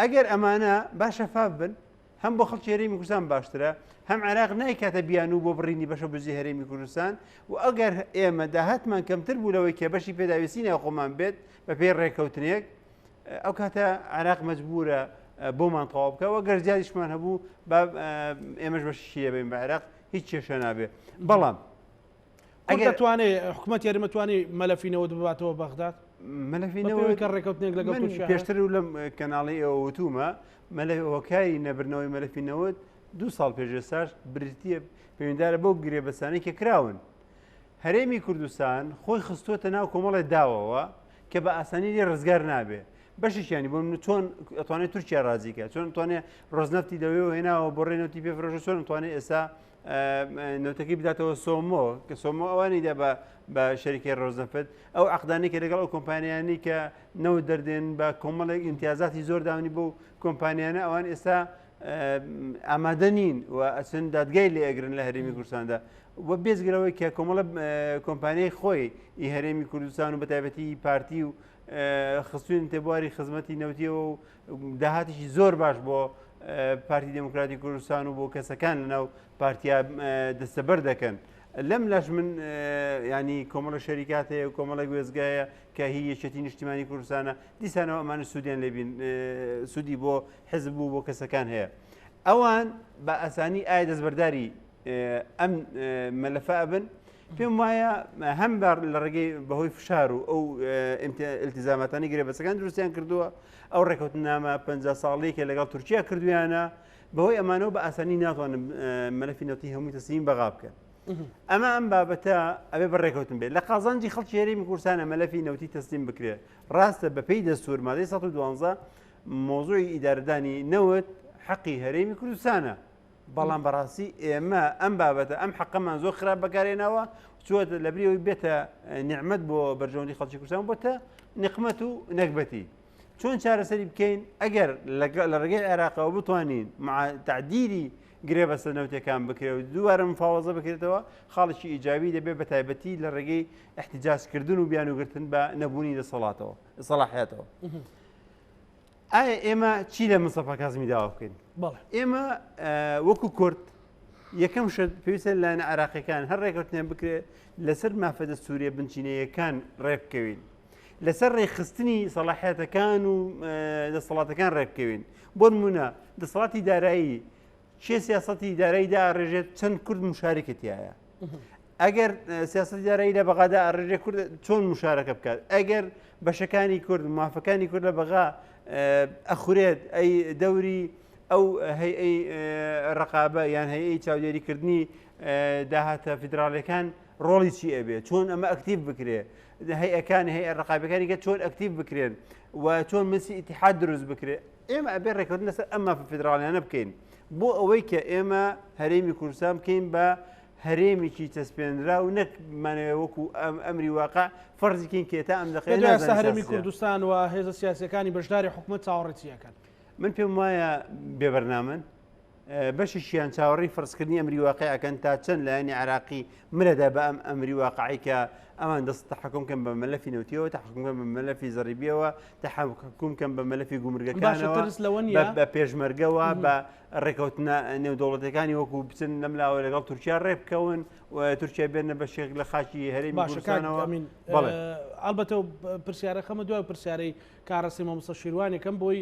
[SPEAKER 2] ئەگەر ئەمانە با شەفاف بن هەم بۆ خەڵکی هەرێمی کوردستان باشترە هەم عێراق نایکاتە بیانوو بۆ بڕینی بەشە بزی هەرێمی کوردستان و ئەگەر ئێمە داهاتمان کەمتر بوو لەوەی کە بەشی پێداویستی ناوخۆمان بێت بە پێی ڕێککەوتنێک ئەو کاتە عێراق مەجبورە بۆمان تەواو بکە وە گەر زیادیشمان هەبوو با ئێمەش بەشی لێبین بە عێراق هیچ کێشە نابێ بەڵام
[SPEAKER 1] ئەگەر دەتوانێت حکوومەت یاریمە توانی مەلەفی نەوت بباتەوە بەغداد
[SPEAKER 2] مەلەفی نەوت
[SPEAKER 1] کە ڕێککەوتنێک لەگەڵ تورکیا
[SPEAKER 2] پێشتر و لەم کەناڵی ئێوە وتومە مەلەف هۆکاری نەبردنەوەی مەلەفی نەوت دو ساڵ پێش ئێستاش بریتییە پەیوەندارە بەو گرێبەستانەی کە کراون هەرێمی کوردستان خۆی خستووەتە ناو کۆمەڵێ داوەوە کە بە ئاسانی لێ ڕزگار نابێ بەشێکیانی بۆ من چۆن ئەتوانێت تورکیا ڕازیکە چۆن توانێت ڕۆزنەفتی لەوێ هێناوە بۆ ڕێنەوتی پێفرۆشە چۆن توانێت ئێستا نەوتەکەی بداتەوە سۆمۆ کە سۆمۆ ئەوانی دا بە شەریکەی ڕۆزنەفت ئەو عقدانی کە لەگەڵ ئەو کۆمپانیانی کە نەوت دەردێن بە کۆمەڵێک ئیمتیازاتی زۆر داونی بۆ کۆمپانیانە ئەوان ئێستا ئامادە نین و ئەچن دادگای لێ ئەگرن لە هەرێمی کوردستاندا و بێزگرەوەی کە کۆمەڵە کۆمپانیای خۆی ئی هەرێمی کوردستان و بەتایبەتی پارتی و خستوین تێبواری خزمەتی نەوتیەوە و داهاتێکی زۆر باش بۆ پارتی دێموکراتی کوردستان و بۆ کەسەکان لەناو پارتیا دەستەبەر دەکەن. لەم لاش من ینی کۆمەڵە شەریکات هەیە و کۆمەڵێک وێزگایە کە هی یەکێتی نیشتیمانی کوردستانە دیسانەوە ئەمانە سوودیان لێبین سوودی بۆ حزب و بۆ کەسەکان هەیە. ئەوان بە ئاسانی ئایا دەستبەرداری ئەم مەلەفە ئەبن پێم وایە هەم لە ڕێگەی بەهۆی فشار و ئەو التزاماتانی گرێبەستەکان دروستیان کردووە ئەو ڕێکەوتنامە پ ساڵیکە لەگەڵ تورکیا کردویانە بەهۆی ئەمانەوە بە ئاسانی ناتوانن مەلەفی نەوتی هەمووی تەسلیم بەغا بکەن ئەمە ئەم بابەتە ئەبێ بە ڕێکەوتن بێت لە قازانجی خەڵکی هەرێمی کوردستانە مەلەفی نەوتی تەسلیم بکرێت ڕاستە بەپێی دەستور مادەی 112 مۆزوعی ئیدارەدانی نەوت حەقی هەرێمی کوردستانە بەڵام بەڕاستی ئێمە ئەم بابەتە ئەم حەقەمان زۆر خراپ بەکارێناوە چووەتە لەبری ئەوەی بێتە نیعمەت بۆ بەرژەوەندی خەڵکی کوردستان بۆتە نقمەت و نەگبەتی. چۆن چارەسەری بکەین ئەگەر لە ڕێگەی عێراقەوە بتوانین تەعدیلی گرێبەستە نەوتەکان بکرێت و دووارە مفاوەزە بکرێتەوە خاڵێکی ئیجابی دەبێت بە تایبەتی لە ڕێگەی احتجاجکردن و بیانوگرتن بە نەبوونی دەسەڵاتەوە سەڵاحیاتەوە. ئایا ئێمە چی لە مستەفا کازمی داوا بکەین؟ ئێمە وەکو کورد یەکەم شت پێویستە لایەنە عێراقیەکان هەر ڕێکەوتنیان بکرێت لەسەر مافە دەستوریە بنچینەیەکان ڕێبکەوین. لەسەر ڕێکخستنی سەڵاحیەتەکان و دەسەڵاتەکان ڕێبکەوین. بۆ نمونە دەسەڵاتی دارایی کێ سیاسەتی دارایی داڕێژێت چەند کورد مشارکە تایە. ئەگەر سیاسەتی دارایی لە بەغادا ئەڕێژێ کورد چۆن مشارەکە بکات ئەگەر بەشەکانی کورد مافەکانی کورد لە بەغا ئەخورێت ئەی دەوری ئەو هەیئەی ڕقابە یان هەیئەی چاودێریکردنی داهاتە فیدراڵیەکان ڕۆڵی چی ئەبێ چۆن ئەمە ئەکتیڤ بکرێ هەیئەکان هەیە ڕقابەکانی کە چۆن ئەکتیڤ بکرێن و چۆن مسی ئیتحاد دروست بکرێ ئێمە ئەبێ ڕێککەوتن لەسەر ئەم مافە فیدراڵیانە بکەین بۆ ئەوەی کە ئێمە هەرێمی کوردستان بکەین بە هەرێمێکی چەسپێنراو نەک بمانەوێ وەکو ئەم ئەمری واقع فەرزی کەین کە تا ئەم دەقەیە
[SPEAKER 1] پێت وایە ئێستا
[SPEAKER 2] نازانین
[SPEAKER 1] هەرێمی
[SPEAKER 2] ساز چییە.
[SPEAKER 1] کوردستان و هێزە سیاسییەکانی بەشداری حکومەت چاوەڕێی چی ئەکەن؟
[SPEAKER 2] من پێم وایە بێ بەرنامەن. بەشێکیان چاوەڕێی فەرزکردنی ئەمری واقع ئەکەن تا چەند لایەنی عێراقی ملەدا بە ئەم ئەمری واقعی کە ئەوان دەست تەحەکوم کەن بە مەلەفی نەوتیەوە، تەحەکوم کەن بە مەلەفی زەڕیبیەوە، تەحەکوم کەن بە مەلەفی
[SPEAKER 1] باشە
[SPEAKER 2] گومرگەکانەوە،
[SPEAKER 1] ترس لەوە نییە؟
[SPEAKER 2] بە پێشمەرگەوە، بە ڕێکەوتنە نێودەوڵەتەکانی وەکو بچن لەم لاوە لەگەڵ تورکیا ڕێبکەون و تورکیا بێنە بەشێک لە خاکی هەرێمی
[SPEAKER 1] باشە کاک
[SPEAKER 2] کوردستانەوە.
[SPEAKER 1] ئەمین
[SPEAKER 2] بەڵێ.
[SPEAKER 1] ئەڵبەتە پرسیارەکەمە دوای پرسیارەی کارەسی مامۆستا شیروانێکم بۆی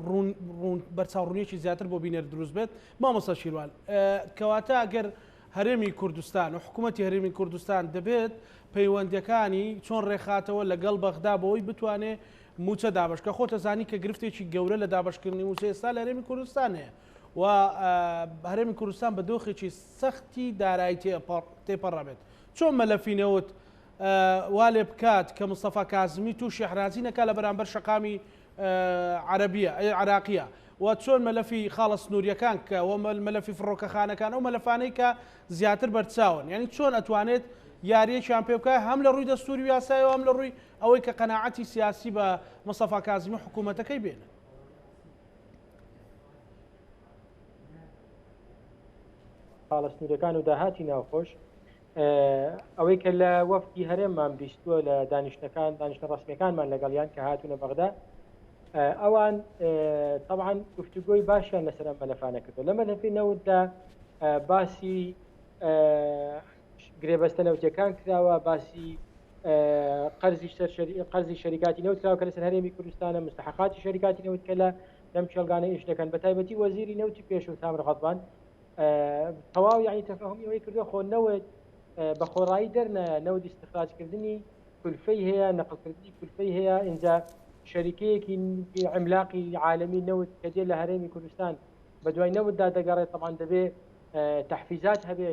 [SPEAKER 1] ڕوون ڕوون بەرچاوڕوونیەکی زیاتر بۆ بینەر دروست بێت مامۆستا شیروان کەواتە ئەگەر هەرێمی کوردستان و حکوومەتی هەرێمی کوردستان دەبێت پەیوەندەکانی چۆن ڕێخاتەوە لەگەڵ بەغدا بۆی بتوانێ مووچە دابەش کە خۆت ئەزانی کە گرفتێکی گەورە لە دابەشکردنی مووچە ئێستا لە هەرێمی کوردستان هەیە و هەرێمی کوردستان بە دۆخێکی سەختی دارایی تێپەڕ ئەبێت چۆن مەلەفی نەوت وا لێ بکات کە مستەفا کازمی تووشی ئیحراجی نەکا لە بەرامبەر شەقامی عەرەبیە عراقیە و چۆن مەلەفی خاڵە سنووریەکان کە و مەلەفی فڕۆکەخانەکان ئەو مەلەفانەی کە زیاتر بەرچاون یعنی چۆن ئەتوانێت یاریەکیان پێ بکات هەم لە ڕووی دەستوری و یاسایەوە هەم لە ڕووی ئەوەی کە قەناعەتی سیاسی بە مستەفا کازمی و حکوومەتەکەی بێنن.
[SPEAKER 3] خاڵە سنوورەکان و داهاتی ناوخۆش ئەوەی کە لە وەفدی هەرێممان بیستووە لە دانیشتەکان دانیشتە ڕسمیەکانمان لەگەڵیان کە هاتوونە بەغدا ئەوان طبعا گفتوگۆی باشیان لەسەر ئەم مەلەفانە کردو لە مەلەفی نەوتدا باسی گرێبەستە نەوتیەکان کراوە، باسی قەرزی سەر قەرزی شەریکاتی نەوت کراوە کە لەسەر هەرێمی کوردستانە، مستحقاتی شەریکاتی نەوت کە لە لەم کێڵگانە ئیش دەکەن، بە تایبەتی وەزیری نەوتی پێشوو تامر غەضبان تەواو یعنی تەفەهمی ئەوەی کردووە خۆ نەوت بە خۆڕایی دەرنایە، نەوت ئیستخراجکردنی کولفەی هەیە، نەقلکردنی کولفەی هەیە، ئینجا شەریکەیەکی عیملاقی عالەمی نەوت کە دێ لە هەرێمی کوردستان بە دوای نەوتدا دەگەڕێت، تەبعەن دەبێ تەحفیزات هەبێ،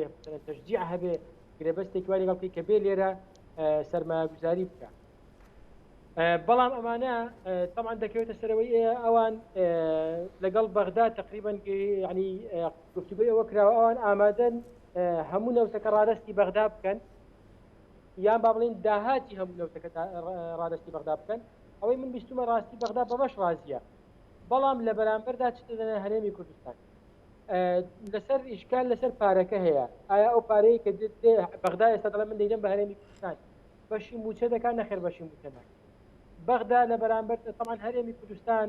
[SPEAKER 3] تەشجیع هەبێ، گرێبەستێکی وای لەگەڵ بکەی کە بێ لێرە سەرمایەگوزاری بکە. بەڵام ئەمانە تەبعەن دەکەوێتە سەرەوەی ئەوان لەگەڵ بەغدا تقریبا ینی گفتوگۆی ئەوە کراوە ئەوان ئامادەن هەموو نەوتەکە ڕادەستی بەغدا بکەن یان با بڵین داهاتی هەموو نەوتەکە ڕادەستی بەغدا بکەن ئەوەی من بیستمە ڕاستی بەغدا بەمەش ڕازیە بەڵام لە بەرامبەردا چ دەدەنە هەرێمی کوردستان لەسەر ئیشکال لەسەر پارەکە هەیە ئایا ئەو پارەیە کە بەغدا ئێستا دەڵێ من دەیدەم بە هەرێمی کوردستان بەشی موچە دەکات نەخێر بەشی موچە ناکات بەغدا لە بەرامبەر تەمان هەرێمی کوردستان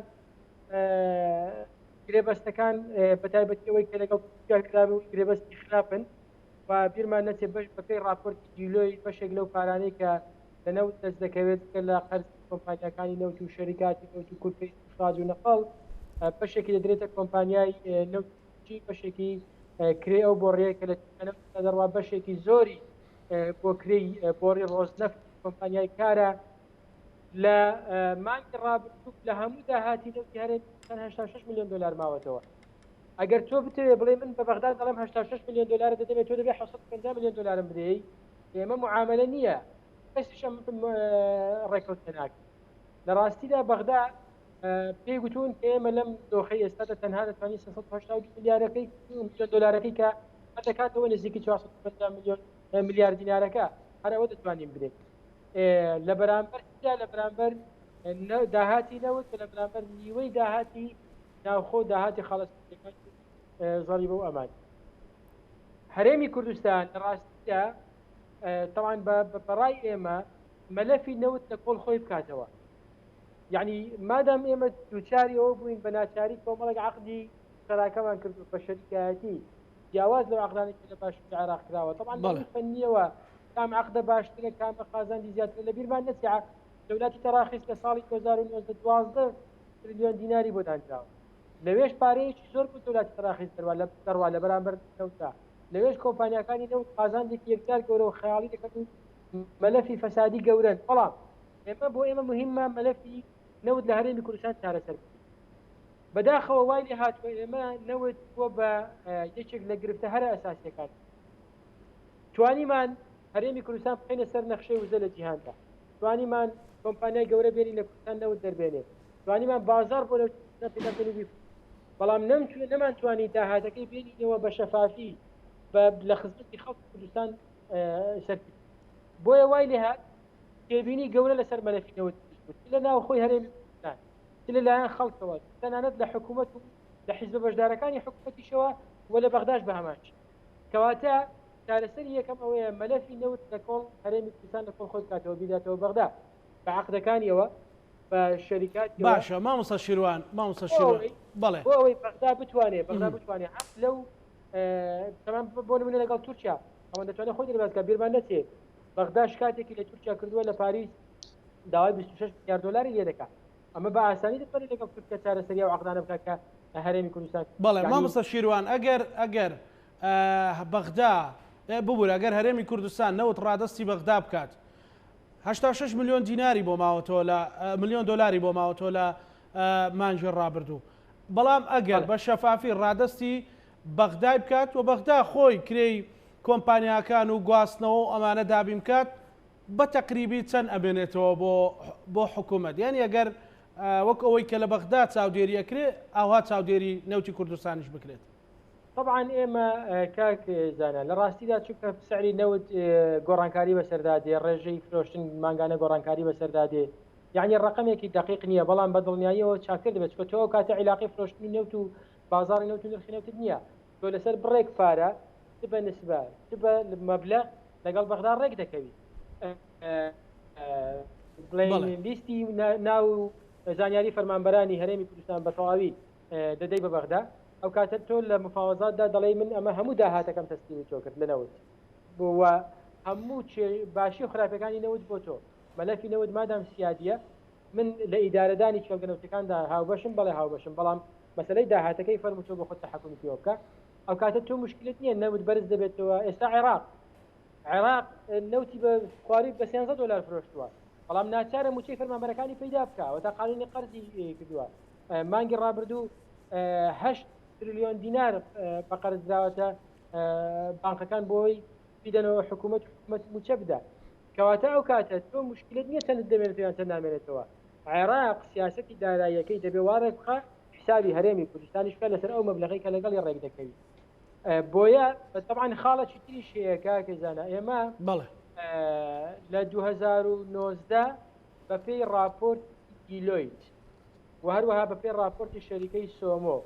[SPEAKER 3] گرێبەستەکان بە تایبەتی ئەوەی کە لەگەڵ تورکیا کرابوو گرێبەستی خراپن و بیرمان نەچێت بەش بەپێی راپۆرتی دیلۆی بەشێک لەو پارانەی کە لە نەوت دەست دەکەوێت کە لە قەرز کۆمپانیاکانی نەوت و شەریکاتی نەوت و کولفەی ئیستخراج و نەقڵ بەشێکی دەدرێتە کۆمپانیای نەوتی بەشێکی کرێ ئەو بۆڕیە کە لە نەوت دەڕوا بەشێکی زۆری بۆ کرێی بۆڕی ڕۆزنەفت کۆمپانیای کارە لە مانگی ڕابردوو لە هەموو داهاتی نەوتی هەرێم 86 میلیۆن دلار ماوەتەوە ئەگەر تۆ بتەوێ بڵێ من بە بەغداد دەڵێم 86 میلیۆن دلار دەدەمێ تۆ دەبێ 750 میلیۆن دلارم بدەی ئێمە معاملە نییە کەسیش ئەم ڕێکەوتنە ناکات لە ڕاستیدا بەغدا پێی گوتوون کە ئێمە لەم دۆخەی ئێستادا تەنها دەتوانین 382 ملیارەکەی میلیۆن دلارەکەی کە هەر دەکاتەوە نزیکی 450 میلیۆن ملیار دینارەکە هەر ئەوە دەتوانین بدەین لە بەرامبەر لە بەرامبەر داهاتی نەوت لە بەرامبەر نیوەی داهاتی ناوخۆ داهاتی خاڵە سنووریەکان زەریبە و ئەمان. هەرێمی کوردستان لە ڕاستیدا تەوان بەڕای ئێمە مەلەفی نەوت لە کۆڵ خۆی بکاتەوە. یعنی مادام ئێمە دووچاری ئەوە بووین بە ناچاری کۆمەڵێک عقدی شەراکەمان کردو بە شەریکایەتی جیاواز لەو عقدانەی کە لە باشووری عێراق کراوە طبعا لە ڕووی فەنیەوە کام عقدە باشترە کامە قازانجی زیاترە لە بیرمان نەچێ دەولاتی تەراخیس لە ساڵی 2019 12 تریلیۆن دیناری بۆ دانراوە لەوێش پارەیەکی زۆر بۆ دەولاتی تەراخیس دەروا لە دەڕوا لە بەرامبەر نەوتدا لەوێش کۆمپانیاکانی نەوت قازانجێکی یەکجار گەورە و خەیاڵی دەکەن و مەلەفی فەسادی گەورەن بەڵام ئێمە بۆ ئێمە مهمە مەلەفی نەوت لە هەرێمی کوردستان چارەسەر بکەین بەداخەوە وای لێ هاتووە ئێمە نەوت بووە بە یەکێک لە گرفتە هەرە ئەساسیەکان توانیمان هەرێمی کوردستان بخەینە سەر نەخشەی وزە لە جیهاندا توانیمان کۆمپانیای گەورە بێنین لە کوردستان نەوت دەربێنێ توانیمان بازار بۆ نەوت پێدا بکەین و بیفرۆشین بەڵام نەمتوێ نەمانتوانی داهاتەکەی بێنینەوە بە شەفافی بە لە خزمەتی خەڵکی کوردستان سەرکرد بۆیە وای لێهات تێبینی گەورە لەسەر مەلەفی نەوت دروست بوو چ لە ناوخۆی هەرێمی کوردستان چ لە لایەن خەڵکەوە تەنانەت لە حکوومەت و لە حیزبە بەشدارەکانی حکوومەتیشەوە و لە بەغداش بە هەمان شت کەواتە چارەسەری یەکەم ئەوەیە مەلەفی نەوت لە کۆڵ هەرێمی کوردستان لە کۆڵ خۆی بکاتەوە بیداتەوە بەغدا بە عەقدەکانیەوە بە شەریکاتیەوە
[SPEAKER 1] باشە مامۆستا شیروان مامۆستا شیروان بەڵێ
[SPEAKER 3] بۆ ئەوەی بەغدا بتوانێ بەغدا بتوانێ هەم لەو تەمام بۆ نمونە لەگەڵ تورکیا ئەوەن دەتوانێت خۆی دەرباز کە بیرمان نەچێ بەغدا شکاتێکی لە تورکیا کردووە لە پاریس داوای 26 میلیارد دلاری لێ دەکات ئەمە بە ئاسانی دەتوانێت لەگەڵ تورکیا چارەسەری ئەو عەقدانە بکات کە هەرێمی کوردستان
[SPEAKER 1] بەڵێ مامۆستا شیروان ئەگەر ئەگەر بەغدا ببورە ئەگەر هەرێمی کوردستان نەوت ڕادەستی بەغدا بکات 86 میلیۆن دیناری بۆ ماوەتەوە لە میلیۆن دلاری بۆ ماوەتەوە لە مانگی ڕابردوو بەڵام ئەگەر بە شەفافی ڕادەستی بەغدای بکات و بەغدا خۆی کرێی کۆمپانیاکان و گواستنەوە و ئەمانە دابین بکات بە تەقریبی چەند ئەمێنێتەوە بۆ بۆ حکوومەت یانی ئەگەر وەک ئەوەی کە لە بەغدا چاودێری ئەکرێ ئاوها چاودێری نەوتی کوردستانیش بکرێت.
[SPEAKER 3] طبعا ئێمە کاک زانا لە ڕاستیدا چونکە سعری نەوت گۆڕانکاری بەسەردا دێ ڕێژەی فرۆشتن مانگانە گۆڕانکاری بەسەردا دێ یعنی ڕقمێکی دقیق نییە بەڵام بە دڵنیاییەوە چاکتر دەبێت چونکە تۆ ئەو کاتە عیلاقی فرۆشتنی نەوت و بازاڕی نەوت و نرخی نەوتت نییە تۆ لەسەر بڕێک پارە چ بە نسبە چ بە مەبلەغ لەگەڵ بەغدا ڕێک دەکەوی بڵێن لیستی ناو زانیاری فەرمانبەرانی هەرێمی کوردستان بە تەواوی دەدەی بە بەغدا ئەو کاتە تۆ لە مفاوەزاتدا دەڵێی من ئەمە هەموو داهاتەکەم تەسلیمی تۆ کرد لە نەوت و هەموو باشی و خراپەکانی نەوت بۆ تۆ مەلەفی نەوت مادام سیادیە من لە ئیدارەدانی کێڵگە نەوتەکاندا هاوبەشم بەڵێ هاوبەشم بەڵام مەسلەی داهاتەکەی فەرموو تۆ بۆ خۆت تەحەکومی پێوە بکە ئەو کاتە تۆ مشکلت نییە نەوت بەرز دەبێتەوە ئێستا عێراق عێراق نەوتی بە خواری بە 13 دلار فرۆشتووە بەڵام ناچارە موچەی فەرمانبەرەکانی پەیدا بکە وتا قانونی قەرزی کردووە مانگی ڕابردوو 8 تریلیۆن دینار بە قەرز دراوەتە بانقەکان بۆی بیدەنەوە حکوومەت حکوومەت موچە بدات کەواتە ئەو کاتە تۆ مشکلت نییە چەندت دەمێنێتەوە یان چەند نامێنێتەوە عێراق سیاسەتی داراییەکەی دەبێ وا ڕێک بخا حسابی هەرێمی کوردستانیش بکات لەسەر ئەو مەبلەغەی کە لەگەڵی ڕێک دەکەوی بۆیە طبعا خاڵێکی تریش هەیە کاکە زانا ئێمە
[SPEAKER 1] بەڵێ
[SPEAKER 3] لە 2019 بەپێی ڕاپۆرت دیلۆیت و هەروەها بەپێی ڕاپۆرتی شەریکەی سۆمۆ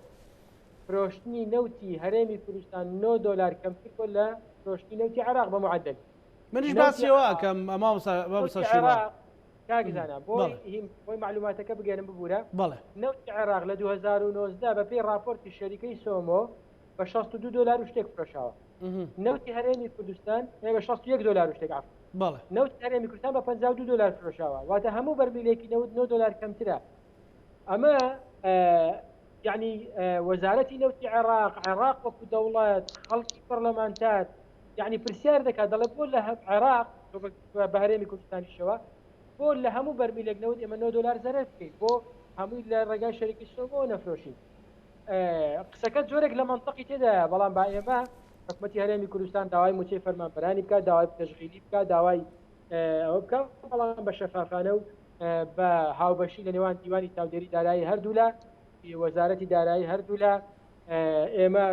[SPEAKER 3] فرۆشتنی نەوتی هەرێمی کوردستان 9 دلار کەمتر بووە لە فرۆشتنی نەوتی عێراق بە معدل
[SPEAKER 1] منیش باسی ئەوە ئەکەم مامۆستا مامۆستا شیروان
[SPEAKER 3] کاک زانا بۆی هیم بۆی معلوماتەکە بگەێنم ببوورە
[SPEAKER 1] بەڵێ
[SPEAKER 3] نەوتی عێراق لە 2019 بە پێی راپۆرتی شەریکەی سۆمۆ بە 62 دلار و شتێک فرۆشاوە نەوتی هەرێمی کوردستان بە 61 دلار و شتێک عفو
[SPEAKER 1] بەڵێ
[SPEAKER 3] نەوتی هەرێمی کوردستان بە 52 دلار فرۆشاوە واتە هەموو بەرمیلێکی نەوت 9 دلار کەمترە ئەمە یعنی وەزارەتی نەوتی عێراق عێراق وەکو دەوڵەت خەڵکی پەرلەمانتار یعنی پرسیار دەکات دەڵێ بۆ لە عێراق بە هەرێمی کوردستانیشەوە بۆ لە هەموو بەرمیلێک نەوت ئێمە 9 دلار زەرەر بکەین بۆ هەمووی لە ڕێگای شەریکی سۆمۆ نەفرۆشین قسەکە جۆرێک لە منطقی تێدایە بەڵام با ئێمە حکومەتی هەرێمی کوردستان داوای موچەی فەرمانبەرانی بکات داوای تەشغیلی بکات داوای ئەوە بکات بەڵام بە شەفافانە و بە هاوبەشی لە نێوان دیوانی چاودێری دارایی هەردوولا وەزارەتی دارایی هەردوولا ئێمە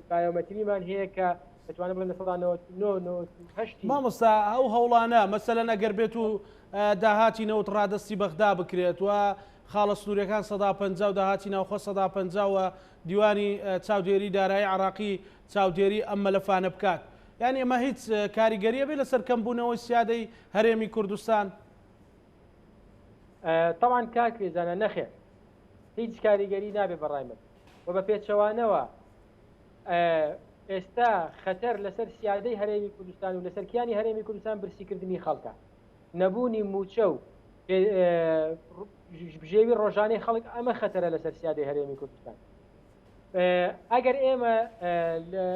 [SPEAKER 3] بایۆمەتریمان هەیە کە دەتوانم بڵێم 99.98
[SPEAKER 1] مامۆستا ئەو هەوڵانە مەسەلەن ئەگەر بێت و داهاتی نەوت ڕادەستی بەغدا بکرێت و خاڵە سنووریەکان 50% و داهاتی ناوخۆ 50% و دیوانی چاودێری دارایی عراقی چاودێری ئەم مەلەفانە بکات یانی ئەمە هیچ کاریگەریە بێ لەسەر کەمبوونەوەی سیادەی هەرێمی کوردستان؟
[SPEAKER 3] تەبعەن کاک وێزانە نەخێر هیچ کاریگەری نابێ بەڕای من و بە پێچەوانەوە ئێستا خەتەر لەسەر سیادەی هەرێمی کوردستان و لەسەر کیانی هەرێمی کوردستان برسیکردنی خەڵکە نەبوونی موچە و بژێوی ڕۆژانەی خەڵک ئەمە خەتەرە لەسەر سیادەی هەرێمی کوردستان ئەگەر ئێمە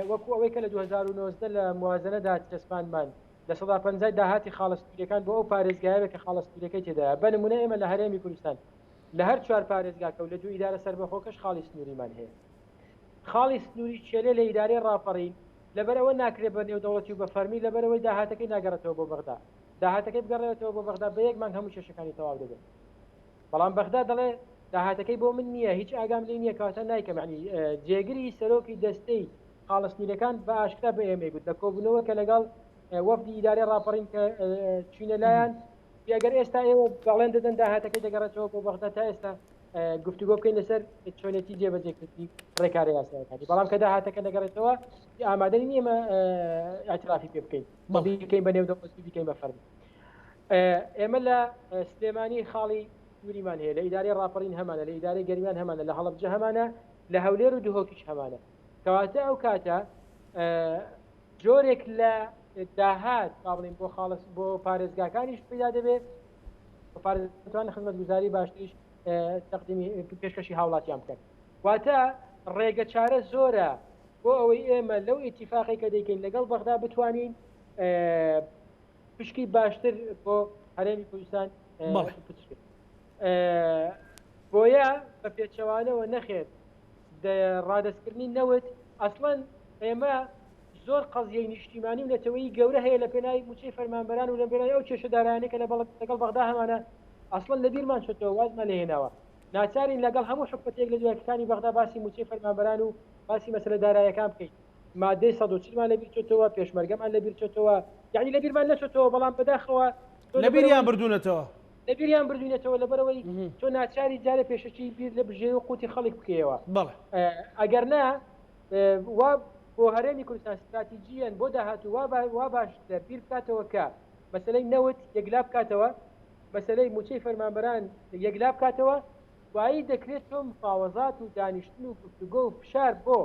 [SPEAKER 3] وەکو ئەوەی کە لە 2019 لە موازنەدا چەسپاندمان 50% داهاتی خاڵە سنووریەکان بۆ ئەو پارێزگایە بێت کە خاڵە سنووریەکەی تێدایە بە نمونە ئێمە لە هەرێمی کوردستان لە هەر چوار پارێزگاکە و لە دوو ئیدارە سەربەخۆکەش خاڵی سنووریمان هەیە خاڵی سنووری چێلێ لە ئیدارەی ڕاپەڕین لەبەرئەوە ناکرێت بە نێودەوڵەتی و بە فەرمی لەبەرئەوەی داهاتەکەی ناگەڕێتەوە بۆ بەغدا داهاتەکەی بگەڕێتەوە بۆ بەغدا بە یەک مانگ هەموو کێشەکانی تەواو دەبێت بەڵام بەغدا دەڵێ داهاتەکەی بۆ من نییە هیچ ئاگام لێ نییە کەواتە نایکەم یعنی جێگری سەرۆکی دەستەی خاڵە سنوورەکان بە ئاشکرا بە ئێمەی گوت لە کۆبوونەوە کە لەگەڵ وەفدی ئیدارەی ڕاپەڕین کە چوینە لایان ئەگەر ئێستا ئێوە بەڵێن دەدەن داهاتەکەی دەگەڕێتەوە بۆ بەغدا تا ئێستا گفتوگۆ بکەین لەسەر چۆنێتی جێبەجێکردنی ڕێکارە یاسایەکانی بەڵام کە داهاتەکە نەگەڕێتەوە ئامادە نین ئێمە اعترافی پێ بکەین بیکەین بە نێودەوڵەتی بیکەین بە فەرمی ئێمە لە سلێمانی خاڵی سنووریمان هەیە لە ئیدارەی ڕاپەڕین هەمانە لە ئیدارەی گەرمیان هەمانە لە هەڵەبجە هەمانە لە هەولێر و دهۆکیش هەمانە کەواتە ئەو کاتە جۆرێک لە داهات با بڵێین بۆ خاڵە بۆ پارێزگاکانیش پەیدا دەبێت پارێزگان خزمەتگوزاری باشتریش تەقدیمی پێشکەشی هاوڵاتیان بکەن واتە ڕێگە چارە زۆرە بۆ ئەوەی ئێمە لەو ئیتیفاقی کە دەیکەین لەگەڵ بەغدا بتوانین پشکی باشتر بۆ هەرێمی کوردستان بۆیە بە پێچەوانەوە نەخێت ڕادەستکردنی نەوت ئەسڵەن ئێمە زۆر قەزیەی نیشتیمانی و نەتەوەیی گەورە هەیە لە پێناوی موچەی فەرمانبەران و لە پێناوی ئەو کێشە دارایانەی کە لەگەڵ بەغدا هەمانە ئەسڵەن لە بیرمان چۆتەوە وازمان لێ هێناوە ناچارین لەگەڵ هەموو حکومەتێک لە دوایەکانی بەغدا باسی موچەی فەرمانبەران و باسی مەسەلە دارایەکان بکەین مادەی 140 مان لە بیر چۆتەوە پێشمەرگەمان لە بیر چۆتەوە یعنی لە بیرمان نەچۆتەوە بەڵام بەداخەوە
[SPEAKER 1] لە بیریان بردوونەتەوە
[SPEAKER 3] لە بیریان بردوینەتەوە لەبەرئەوەی تۆ ناچاری جارێ پێشەکی بیر لە بژێوی و قوتی خەڵک بکەیەوە ئەگەر نا وا بۆ هەرێمی کوردستان ستراتیجیەن بۆ داهاتوو وا وا باشترە بیر بکاتەوە کە مەسەلەی نەوت یەکلا بکاتەوە مەسەلەی موچەی فەرمانبەران یەکلا بکاتەوە دوایی دەکرێت تۆ مفاوەزات و دانیشتن و گفتوگۆ و فشار بۆ